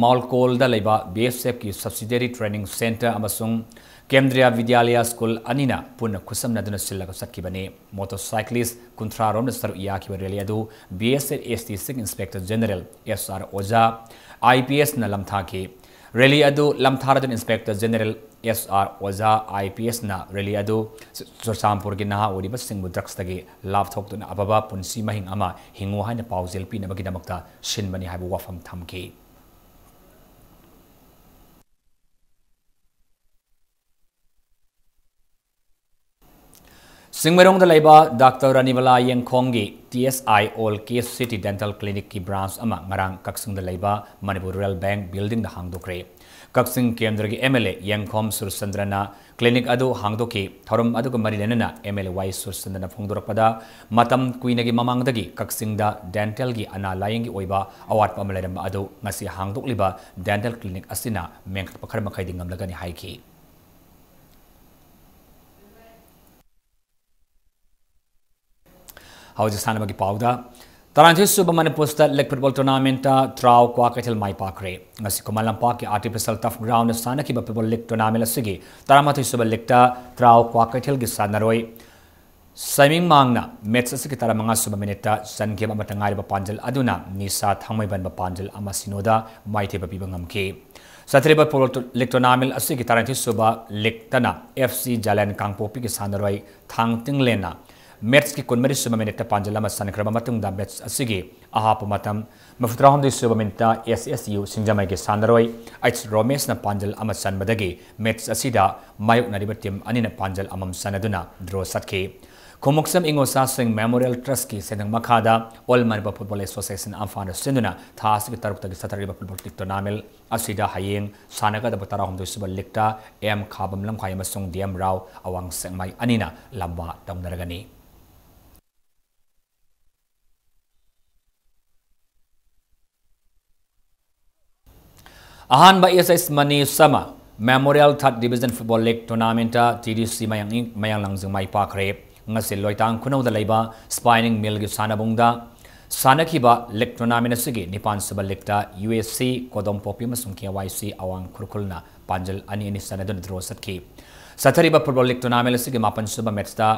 ꯃꯥꯎꯜꯀꯣꯜꯗ ꯂꯩꯕ B S F ꯀꯤ subsidiary training centre ꯑꯃꯁꯨꯡ ꯀꯦꯟꯗ꯭ꯔꯤꯌꯥ ꯕꯤꯗ꯭ꯌꯥꯂꯌ school ꯑꯅꯤꯅ ꯄꯨꯟꯅ ꯈꯨꯠꯁꯝꯅꯗꯨꯅ ꯁꯤꯜꯂꯒ ꯆꯠꯈꯤꯕꯅꯤ꯫ Motorcyclist ꯀꯨꯟꯊ꯭ꯔꯥ ꯔꯣꯝꯅ ꯁꯔꯨꯛ ꯌꯥꯈꯤꯕ rally ꯑꯗꯨ B S F S T Singh Inspector General S R ꯑꯣꯖꯥ, I P S ꯅ ꯂꯝꯊꯥꯈꯤ꯫ Rally ꯑꯗꯨ ꯂꯝꯊꯥꯔꯗꯨꯅ Inspector General S R ꯑꯣꯖꯥ, I P S ꯅ rally ꯑꯗꯨ ꯆꯨꯔꯆꯥꯟꯄꯨꯔꯒꯤ ꯅꯍꯥ ꯑꯣꯏꯔꯤꯕꯁꯤꯡꯕꯨ drugs ꯇꯒꯤ ꯂꯥꯞꯊꯣꯛꯇꯨꯅ ꯑꯐꯕ ꯄꯨꯟꯁꯤ ꯃꯍꯤꯡ ꯑꯃ ꯍꯤꯡꯉꯨ ꯍꯥꯏꯅ ꯄꯥꯎꯖꯦꯜ ꯄꯤꯅꯕꯒꯤꯗꯃꯛꯇ ꯁꯤꯟꯕꯅꯤ ꯍꯥꯏꯕ ꯋꯥꯐꯝ ꯊꯝꯈꯤ꯫ ꯆꯤꯡꯃꯩꯔꯣꯡꯗ ꯂꯩꯕ Doctor Ranibala ꯌꯦꯡꯈꯣꯡꯒꯤ T S I All Case City Dental Clinic ꯀꯤ branch ꯑꯃ ꯉꯔꯥꯡ ꯀꯛꯆꯤꯡꯗ ꯂꯩꯕ Manipur Rural Bank building ꯗ ꯍꯥꯡꯗꯣꯛꯈ꯭ꯔꯦ꯫ ꯀꯛꯆꯤꯡ ꯀꯦꯟꯗ꯭ꯔꯒꯤ MLA ꯌꯦꯡꯈꯣꯝ ꯁꯨꯔꯆꯟꯗ꯭ꯔꯅ clinic ꯑꯗꯨ ꯍꯥꯡꯗꯣꯛꯈꯤ꯫ ꯊꯧꯔꯝ ꯑꯗꯨꯒ ꯃꯔꯤ ꯂꯩꯅꯅ MLA ꯋꯥꯏ ꯁꯨꯔꯆꯟꯗ꯭ꯔꯅ ꯐꯣꯡꯗꯣꯔꯛꯄꯗ, ꯃꯇꯝ ꯀꯨꯏꯅꯒꯤ ꯃꯃꯥꯡꯗꯒꯤ ꯀꯛꯆꯤꯡꯗ dentalꯒꯤ ꯑꯅꯥ ꯂꯥꯌꯦꯡꯒꯤ ꯑꯣꯏꯕ ꯑꯋꯥꯠꯄ ꯑꯃ ꯂꯩꯔꯝꯕ ꯑꯗꯨ ꯉꯁꯤ ꯍꯥꯡꯗꯣꯛꯂꯤꯕ dental clinic ꯑꯁꯤꯅ ꯃꯦꯟꯈꯠꯄ ꯈꯔ ꯃꯈꯩꯗꯤ ꯉꯝꯂꯒꯅꯤ ꯍꯥꯏꯈꯤ꯫ ꯍꯧꯖꯤꯛ ꯁꯥꯟꯅꯕꯒꯤ ꯄꯥꯎꯗ, ꯇꯔꯥꯅꯤꯊꯣꯏ ꯁꯨꯕ Manipur State League Football Tournamentꯇ ꯇ꯭ꯔꯥꯎ Kwakeithel ꯃꯥꯏ ꯄꯥꯛꯈ꯭ꯔꯦ꯫ ꯉꯁꯤ ꯈꯨꯃꯟ ꯂꯝꯄꯥꯛꯀꯤ Artificial Turf Groundꯗ ꯁꯥꯟꯅꯈꯤꯕ Football League Tournament ꯑꯁꯤꯒꯤ ꯇꯔꯥꯃꯥꯊꯣꯏ ꯁꯨꯕ leagueꯇ ꯇ꯭ꯔꯥꯎ ꯀ꯭ꯋꯥꯀꯩꯊꯦꯜꯒꯤ ꯁꯥꯟꯅꯔꯣꯏ ꯁꯥꯏꯃꯤꯡ ꯃꯥꯡꯅ match ꯑꯁꯤꯒꯤ ꯇꯔꯥꯃꯉꯥ ꯁꯨꯕ minuteꯇ ꯆꯟꯈꯤꯕ ꯑꯃꯠꯇ ꯉꯥꯏꯔꯕ ꯄꯥꯟꯖꯜ ꯑꯗꯨꯅ ꯅꯤꯁꯥ ꯊꯥꯡꯃꯩꯕꯟ ꯃꯄꯥꯟꯖꯜ ꯑꯃ ꯁꯤꯅꯣꯗ ꯃꯥꯏꯊꯤꯕ ꯄꯤꯕ ꯉꯝꯈꯤ꯫ ꯆꯠꯊꯔꯤꯕ Football League Tournament ꯑꯁꯤꯒꯤ ꯇꯔꯥꯅꯤꯊꯣꯏ ꯁꯨꯕ leagueꯇꯅ FC ꯖꯂꯦꯟ ꯀꯥꯡꯄꯣꯛꯄꯤꯒꯤ ꯁꯥꯟꯅꯔꯣꯏ ꯊꯥꯡꯇꯤꯡꯂꯦꯟꯅ matchꯀꯤ ꯀꯨꯟꯃꯔꯤ ꯁꯨꯕ minuteꯇ ꯄꯥꯟꯖꯜ ꯑꯃ ꯆꯟꯈ꯭ꯔꯕ ꯃꯇꯨꯡꯗ match ꯑꯁꯤꯒꯤ ꯑꯍꯥꯞꯄ ꯃꯇꯝ ꯃꯔꯤꯐꯨꯇꯔꯥꯍꯨꯝꯗꯣꯏ ꯁꯨꯕ minuteꯇ SSU ꯁꯤꯡꯖꯃꯩꯒꯤ ꯁꯥꯟꯅꯔꯣꯏ ꯑꯩꯆ ꯔꯣꯃꯦꯁꯅ ꯄꯥꯟꯖꯜ ꯑꯃ ꯆꯟꯕꯗꯒꯤ match ꯑꯁꯤꯗ ꯃꯥꯌꯣꯛꯅꯔꯤꯕ team ꯑꯅꯤꯅ ꯄꯥꯟꯖꯜ ꯑꯃꯃꯝ ꯆꯟꯅꯗꯨꯅ draw ꯆꯠꯈꯤ꯫ ꯈꯣꯡꯎꯞꯁꯝ ꯏꯉꯣꯆꯥꯁꯤꯡ Memorial Trustꯀꯤ ꯁꯦꯟꯗꯪ ꯃꯈꯥꯗ All Manipur Football Association ꯏꯝꯐꯥꯜꯅ ꯁꯤꯟꯗꯨꯅ ꯊꯥ ꯑꯁꯤꯒꯤ ꯇꯔꯨꯛꯇꯒꯤ ꯆꯠꯊꯔꯤꯕ Football League Tournament ꯑꯁꯤꯗ ꯍꯌꯦꯡ ꯁꯥꯟꯅꯒꯗꯕ ꯇꯔꯥꯍꯨꯝꯗꯣꯏ ꯁꯨꯕ leagueꯇ ꯑꯦꯝ ꯈꯥꯕꯝ ꯂꯝꯈꯥꯏ ꯑꯃꯁꯨꯡ ꯗꯤ ꯑꯦꯝ ꯔꯥꯎ ꯑꯋꯥꯡ ꯁꯦꯛꯃꯥꯏ ꯑꯅꯤꯅ ꯂꯝꯕꯥ ꯇꯧꯅꯔꯒꯅꯤ꯫ ꯑꯍꯥꯟꯕ ꯑꯦꯁ ꯑꯦꯁ ꯃꯅꯤ ꯁꯃ Memorial Third Division Football League Tournamentꯇ ꯇꯤ ꯗꯤ ꯁꯤ ꯃꯌꯥꯡ, ꯃꯌꯥꯡ ꯂꯥꯡꯖꯤꯡ ꯃꯥꯏ ꯄꯥꯛꯈ꯭ꯔꯦ꯫ ꯉꯁꯤ ꯂꯣꯏꯇꯥꯡ ꯈꯨꯅꯧꯗ ꯂꯩꯕ Spinning Millꯒꯤ ꯁꯥꯟꯅꯕꯨꯡꯗ ꯁꯥꯟꯅꯈꯤꯕ league tournament ꯑꯁꯤꯒꯤ ꯅꯤꯄꯥꯟ ꯁꯨꯕ leagueꯇ ꯌꯨ ꯑꯦꯁ ꯁꯤ ꯀꯣꯗꯣꯝꯄꯣꯛꯄꯤ ꯑꯃꯁꯨꯡ ꯀꯦ ꯋꯥꯏ ꯁꯤ ꯑꯋꯥꯡ ꯈꯨꯔꯈꯨꯜꯅ ꯄꯥꯟꯖꯜ ꯑꯅꯤ ꯑꯅꯤ ꯆꯟꯅꯗꯨꯅ draw ꯆꯠꯈꯤ꯫ ꯆꯠꯊꯔꯤꯕ Football League Tournament ꯑꯁꯤꯒꯤ ꯃꯥꯄꯟ ꯁꯨꯕ matchꯇ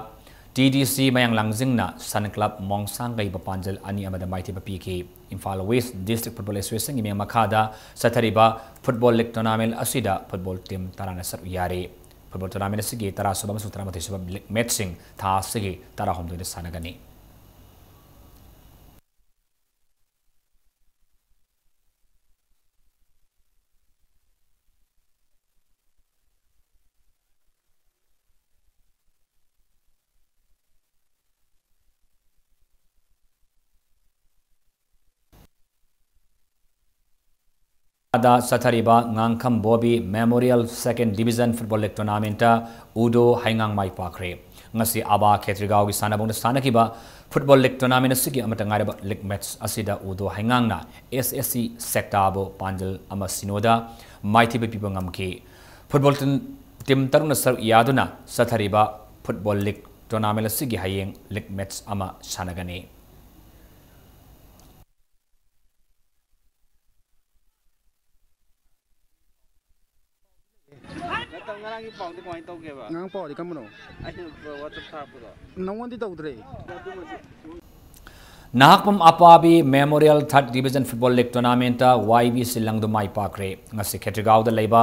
ꯇꯤ ꯗꯤ ꯁꯤ ꯃꯌꯥꯡ ꯂꯥꯡꯖꯤꯡꯅ Sun Club ꯃꯣꯡꯁꯥꯡꯒꯩꯕꯨ ꯄꯥꯟꯖꯜ ꯑꯅꯤ ꯑꯃꯗ ꯃꯥꯏꯊꯤꯕ ꯄꯤꯈꯤ꯫ ꯏꯝꯐꯥꯜ West District Football Associationꯒꯤ ꯃꯤꯠꯌꯦꯡ ꯃꯈꯥꯗ ꯆꯠꯊꯔꯤꯕ Football League Tournament ꯑꯁꯤꯗ football team ꯇꯔꯥꯅ ꯁꯔꯨꯛ ꯌꯥꯔꯤ꯫ Football tournament ꯑꯁꯤꯒꯤ ꯇꯔꯥ ꯁꯨꯕ ꯑꯃꯁꯨꯡ ꯇꯔꯥꯃꯥꯊꯣꯏ ꯁꯨꯕ league matchꯁꯤꯡ ꯊꯥ ꯑꯁꯤꯒꯤ ꯇꯔꯥꯍꯨꯝꯗꯣꯏꯗ ꯁꯥꯟꯅꯒꯅꯤ꯫ ꯗ ꯆꯠꯊꯔꯤꯕ ꯉꯥꯡꯈꯝ Bobby Memorial Second Division Football League Tournament ꯎꯗꯣ ꯍꯩꯉꯥꯡ ꯃꯥꯏ ꯄꯥꯛꯈ꯭ꯔꯦ꯫ ꯉꯁꯤ ꯑꯕꯥ ꯈꯦꯇ꯭ꯔꯤꯒꯥꯎꯒꯤ ꯁꯥꯟꯅꯕꯨꯡꯗ ꯁꯥꯟꯅꯈꯤꯕ Football League Tournament ꯑꯁꯤꯒꯤ ꯑꯃꯠꯇ ꯉꯥꯏꯔꯕ league match ꯑꯁꯤꯗ ꯎꯗꯣ ꯍꯩꯉꯥꯡꯅ S S C ꯁꯦꯛꯇꯥꯕꯨ ꯄꯥꯟꯖꯜ ꯑꯃ ꯁꯤꯅꯣꯗ ꯃꯥꯏꯊꯤꯕ ꯄꯤꯕ ꯉꯝꯈꯤ꯫ Football team, team ꯇꯔꯨꯛꯅ ꯁꯔꯨꯛ ꯌꯥꯗꯨꯅ ꯆꯠꯊꯔꯤꯕ Football League Tournament ꯑꯁꯤꯒꯤ ꯍꯌꯦꯡ league match ꯑꯃ ꯁꯥꯟꯅꯒꯅꯤ꯫ ꯅꯠꯇ, ꯉꯔꯥꯡꯒꯤ ꯄꯥꯎꯗꯤ ꯀꯃꯥꯏꯅ ꯇꯧꯒꯦꯕ? ꯉꯔꯥꯡ ꯄꯥꯎꯗꯤ ꯀꯔꯝꯕꯅꯣ? ꯑꯩꯅ WhatsApp ꯊꯥꯔꯛꯄꯗꯣ꯫ ꯅꯪꯉꯣꯟꯗꯤ ꯇꯧꯗ꯭ꯔꯦ꯫ Nahakpam ꯑꯄꯥꯕꯤ Memorial Third Division Football League Tournament ꯇ Y B C ꯂꯪꯗꯨ ꯃꯥꯏ ꯄꯥꯛꯈ꯭ꯔꯦ꯫ ꯉꯁꯤ ꯈꯦꯇ꯭ꯔꯤꯒꯥꯎꯗ ꯂꯩꯕ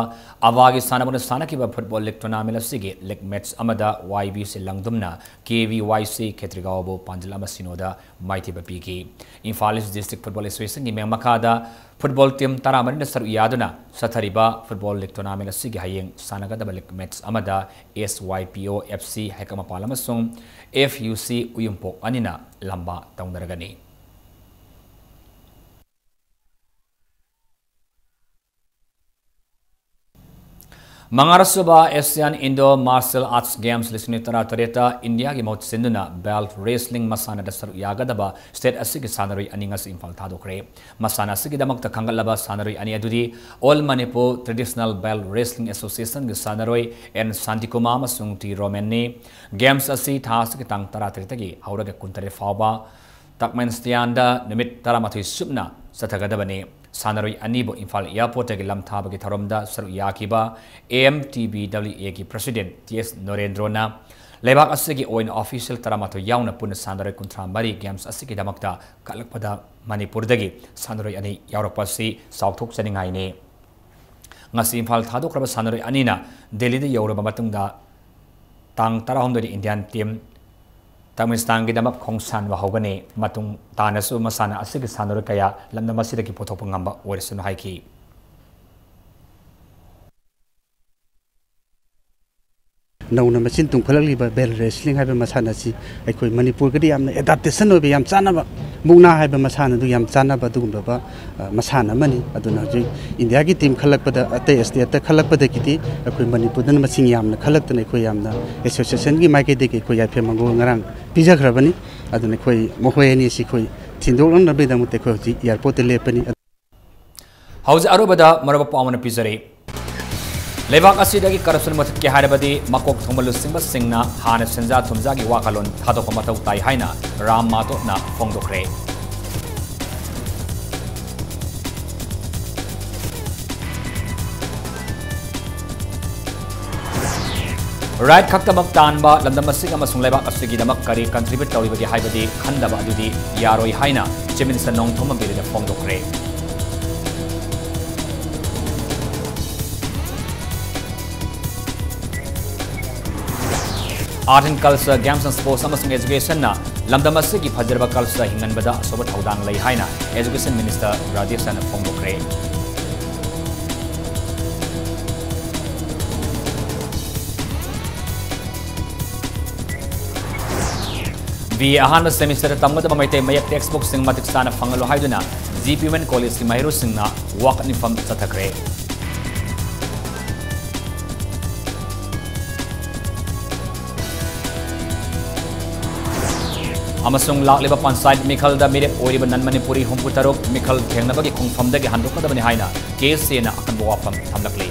ꯑꯕꯥꯒꯤ ꯁꯥꯟꯅꯕꯅ ꯁꯥꯟꯅꯈꯤꯕ Football League Tournament ꯑꯁꯤꯒꯤ league match ꯑꯃꯗ Y B C ꯂꯪꯗꯨꯝꯅ K V Y C ꯈꯦꯇ꯭ꯔꯤꯒꯥꯎꯕꯨ ꯄꯥꯟꯖꯜ ꯑꯃ ꯁꯤꯅꯣꯗ ꯃꯥꯏꯊꯤꯕ ꯄꯤꯈꯤ꯫ Imphal East District Football Association ꯒꯤ ꯃꯤꯌꯥꯝ ꯃꯈꯥꯗ Football team ꯇꯔꯥꯃꯔꯤꯅ ꯁꯔꯨꯛ ꯌꯥꯗꯨꯅ ꯆꯠꯊꯔꯤꯕ Football League Tournament ꯑꯁꯤꯒꯤ ꯍꯌꯦꯡ ꯁꯥꯟꯅꯒꯗꯕ league match ꯑꯃꯗ S Y P O F C ꯍꯩꯀꯃꯄꯥꯜ ꯑꯃꯁꯨꯡ F U C ꯎꯌꯨꯝꯄꯣꯛ ꯑꯅꯤꯅ ꯂꯝꯕꯥ ꯇꯧꯅꯔꯒꯅꯤ꯫ ꯃꯉꯥꯔꯛꯁꯨꯕ Asian Indo Martial Arts Games ꯂꯤꯁꯤꯡ ꯑꯅꯤ ꯇꯔꯥꯇꯔꯦꯠꯇ ꯏꯟꯗꯤꯌꯥꯒꯤ ꯃꯍꯨꯠ ꯁꯤꯟꯗꯨꯅ belt wrestling ꯃꯁꯥꯟꯅꯗ ꯁꯔꯨꯛ ꯌꯥꯒꯗꯕ state ꯑꯁꯤꯒꯤ ꯁꯥꯟꯅꯔꯣꯏ ꯑꯅꯤ ꯉꯁꯤ ꯏꯝꯐꯥꯜ ꯊꯥꯗꯣꯛꯈ꯭ꯔꯦ꯫ ꯃꯁꯥꯟꯅ ꯑꯁꯤꯒꯤꯗꯃꯛꯇ ꯈꯟꯒꯠꯂꯕ ꯁꯥꯟꯅꯔꯣꯏ ꯑꯅꯤ ꯑꯗꯨꯗꯤ All Manipur Traditional Belt Wrestling Association ꯒꯤ ꯁꯥꯟꯅꯔꯣꯏ N ꯁꯥꯟꯇꯤꯀꯨꯃꯥꯔ ꯑꯃꯁꯨꯡ T ꯔꯣꯃꯦꯟꯅꯤ꯫ Games ꯑꯁꯤ ꯊꯥ ꯑꯁꯤꯒꯤ ꯇꯥꯡ ꯇꯔꯥꯇꯔꯦꯠꯇꯒꯤ ꯍꯧꯔꯒ ꯀꯨꯟꯇꯔꯦꯠ ꯐꯥꯎꯕ ꯇꯔꯛꯃꯦꯟꯁꯇꯤꯌꯥꯟꯗ ꯅꯨꯃꯤꯠ ꯇꯔꯥꯃꯥꯊꯣꯏ ꯁꯨꯞꯅ ꯆꯠꯊꯒꯗꯕꯅꯤ꯫ ꯁꯥꯟꯅꯔꯣꯏ ꯑꯅꯤꯕꯨ ꯏꯝꯐꯥꯜ airport ꯇꯒꯤ ꯂꯝ ꯊꯥꯕꯒꯤ ꯊꯧꯔꯝꯗ ꯁꯔꯨꯛ ꯌꯥꯈꯤꯕ A M T B W A ꯒꯤ president T S ꯅꯣꯔꯦꯟꯗ꯭ꯔꯣꯅ ꯂꯩꯕꯥꯛ ꯑꯁꯤꯒꯤ ꯑꯣꯏꯅ official ꯇꯔꯥꯃꯥꯊꯣꯏ ꯌꯥꯎꯅ ꯄꯨꯟꯅ ꯁꯥꯟꯅꯔꯣꯏ ꯀꯨꯟꯊ꯭ꯔꯥ ꯃꯔꯤ games ꯑꯁꯤꯒꯤꯗꯃꯛꯇ ꯀꯠꯂꯛꯄꯗ ꯃꯅꯤꯄꯨꯔꯗꯒꯤ ꯁꯥꯟꯅꯔꯣꯏ ꯑꯅꯤ ꯌꯥꯎꯔꯛꯄ ꯑꯁꯤ ꯆꯥꯎꯊꯣꯛꯆꯅꯤꯡꯉꯥꯏꯅꯤ꯫ ꯉꯁꯤ ꯏꯝꯐꯥꯜ ꯊꯥꯗꯣꯛꯈ꯭ꯔꯕ ꯁꯥꯟꯅꯔꯣꯏ ꯑꯅꯤꯅ ꯗꯦꯜꯂꯤꯗ ꯌꯧꯔꯕ ꯃꯇꯨꯡꯗ ꯇꯥꯡ ꯇꯔꯥꯍꯨꯝꯗꯣꯏꯗ Indian team ꯇꯔꯛꯃꯦꯟꯁꯇꯥꯟꯒꯤꯗꯃꯛ ꯈꯣꯡꯁꯥꯟꯕ ꯍꯧꯒꯅꯤ꯫ ꯃꯇꯨꯡ ꯇꯥꯅꯁꯨ ꯃꯁꯥꯟꯅ ꯑꯁꯤꯒꯤ ꯁꯥꯟꯅꯔꯣꯏ ꯀꯌꯥ ꯂꯝꯗꯝ ꯑꯁꯤꯗꯒꯤ ꯄꯨꯊꯣꯛꯄ ꯉꯝꯕ ꯑꯣꯏꯔꯁꯅꯨ ꯍꯥꯏꯈꯤ꯫ ꯅꯧꯅ ꯃꯆꯤꯟ ꯇꯨꯝꯈꯠꯂꯛꯂꯤꯕ bell wrestling ꯍꯥꯏꯕ ꯃꯁꯥꯟꯅ ꯑꯁꯤ ꯑꯩꯈꯣꯏ ꯃꯅꯤꯄꯨꯔꯒꯗꯤ ꯌꯥꯝꯅ adaptation ꯑꯣꯏꯕ, ꯌꯥꯝ ꯆꯥꯟꯅꯕ, ꯃꯨꯛꯅꯥ ꯍꯥꯏꯕ ꯃꯁꯥꯟꯅꯗꯨ ꯌꯥꯝ ꯆꯥꯟꯅꯕ ꯑꯗꯨꯒꯨꯝꯂꯕ, ꯑ, ꯃꯁꯥꯟꯅ ꯑꯃꯅꯤ꯫ ꯑꯗꯨꯅ ꯍꯧꯖꯤꯛ ꯏꯟꯗꯤꯌꯥꯒꯤ team ꯈꯜꯂꯛꯄꯗ, ꯑꯇꯩ stateꯇ ꯈꯜꯂꯛꯄꯗꯒꯤꯗꯤ ꯑꯩꯈꯣꯏ ꯃꯅꯤꯄꯨꯔꯗꯅ ꯃꯁꯤꯡ ꯌꯥꯝꯅ ꯈꯜꯂꯛꯇꯅ ꯑꯩꯈꯣꯏ ꯌꯥꯝꯅ associationꯒꯤ ꯃꯥꯏꯀꯩꯗꯒꯤ ꯑꯩꯈꯣꯏ ꯌꯥꯏꯐ ꯃꯪꯒꯣꯜ ꯉꯔꯥꯡ ꯄꯤꯖꯈ꯭ꯔꯕꯅꯤ꯫ ꯑꯗꯨꯅ ꯑꯩꯈꯣꯏ ꯃꯈꯣꯏ ꯑꯅꯤ ꯑꯁꯤ ꯑꯩꯈꯣꯏ ꯊꯤꯟꯗꯣꯛꯂꯛꯅꯕꯒꯤꯗꯃꯛꯇ ꯑꯩꯈꯣꯏ ꯍꯧꯖꯤꯛ airportꯇ ꯂꯦꯞꯄꯅꯤ꯫ ꯍꯧꯖꯤꯛ ꯑꯔꯣꯏꯕꯗ ꯃꯔꯨꯞ ꯄꯥꯎ ꯑꯃꯅ ꯄꯤꯖꯔꯤ꯫ ꯂꯩꯕꯥꯛ ꯑꯁꯤꯗꯒꯤ corruption ꯃꯨꯊꯠꯀꯦ ꯍꯥꯏꯔꯕꯗꯤ ꯃꯀꯣꯛ ꯊꯣꯡꯕ ꯂꯨꯆꯤꯡꯕꯁꯤꯡꯅ ꯍꯥꯟꯅ ꯁꯦꯟꯖꯥ ꯊꯨꯝꯖꯥꯒꯤ ꯋꯥꯈꯜꯂꯣꯟ ꯊꯥꯗꯣꯛꯄ ꯃꯊꯧ ꯇꯥꯏ ꯍꯥꯏꯅ ꯔꯥꯝ ꯃꯥꯊꯣꯞꯅ ꯐꯣꯡꯗꯣꯛꯈ꯭ꯔꯦ꯫ Right ꯈꯛꯇꯃꯛ ꯇꯥꯟꯕ ꯂꯝꯗꯝ ꯑꯁꯤꯒꯤ ꯑꯃꯁꯨꯡ ꯂꯩꯕꯥꯛ ꯑꯁꯤꯒꯤꯗꯃꯛ ꯀꯔꯤ contribute ꯇꯧꯔꯤꯕꯒꯦ ꯍꯥꯏꯕꯗꯤ ꯈꯟꯗꯕ ꯑꯗꯨꯗꯤ ꯌꯥꯔꯣꯏ ꯍꯥꯏꯅ Chief Minister ꯅꯣꯡꯊꯣꯝꯕꯝ ꯕꯤꯔꯦꯟꯅ ꯐꯣꯡꯗꯣꯛꯈ꯭ꯔꯦ꯫ Art and Culture, Games and Sports ꯑꯃꯁꯨꯡ Educationꯅ ꯂꯝꯗꯝ ꯑꯁꯤꯒꯤ ꯐꯖꯔꯕ culture ꯍꯤꯡꯍꯟꯕꯗ ꯑꯆꯧꯕ ꯊꯧꯗꯥꯡ ꯂꯩ ꯍꯥꯏꯅ Education Minister ꯔꯥꯙꯦꯁ꯭ꯌꯥꯝꯅ ꯐꯣꯡꯗꯣꯛꯈ꯭ꯔꯦ꯫ B A ꯑꯍꯥꯟꯕ semesterꯗ ꯇꯝꯒꯗꯕ ꯃꯩꯇꯩ ꯃꯌꯦꯛ textbookꯁꯤꯡ ꯃꯇꯤꯛ ꯆꯥꯅ ꯐꯪꯍꯜꯂꯨ ꯍꯥꯏꯗꯨꯅ G P Women Collegeꯀꯤ ꯃꯍꯩꯔꯣꯏꯁꯤꯡꯅ walk in ꯃꯐꯝ ꯆꯠꯊꯈ꯭ꯔꯦ꯫ ꯑꯃꯁꯨꯡ ꯂꯥꯛꯂꯤꯕ ꯄꯟꯆꯥꯌꯠ ꯃꯤꯈꯜꯗ ꯃꯤꯔꯦꯞ ꯑꯣꯏꯔꯤꯕ non Manipuri ꯍꯨꯝꯐꯨ ꯇꯔꯨꯛ ꯃꯤꯈꯜ ꯊꯦꯡꯅꯕꯒꯤ ꯈꯣꯡꯐꯝꯗꯒꯤ ꯍꯟꯗꯣꯛꯀꯗꯕꯅꯤ ꯍꯥꯏꯅ K C Aꯅ ꯑꯀꯟꯕ ꯋꯥꯐꯝ ꯊꯝꯂꯛꯂꯤ꯫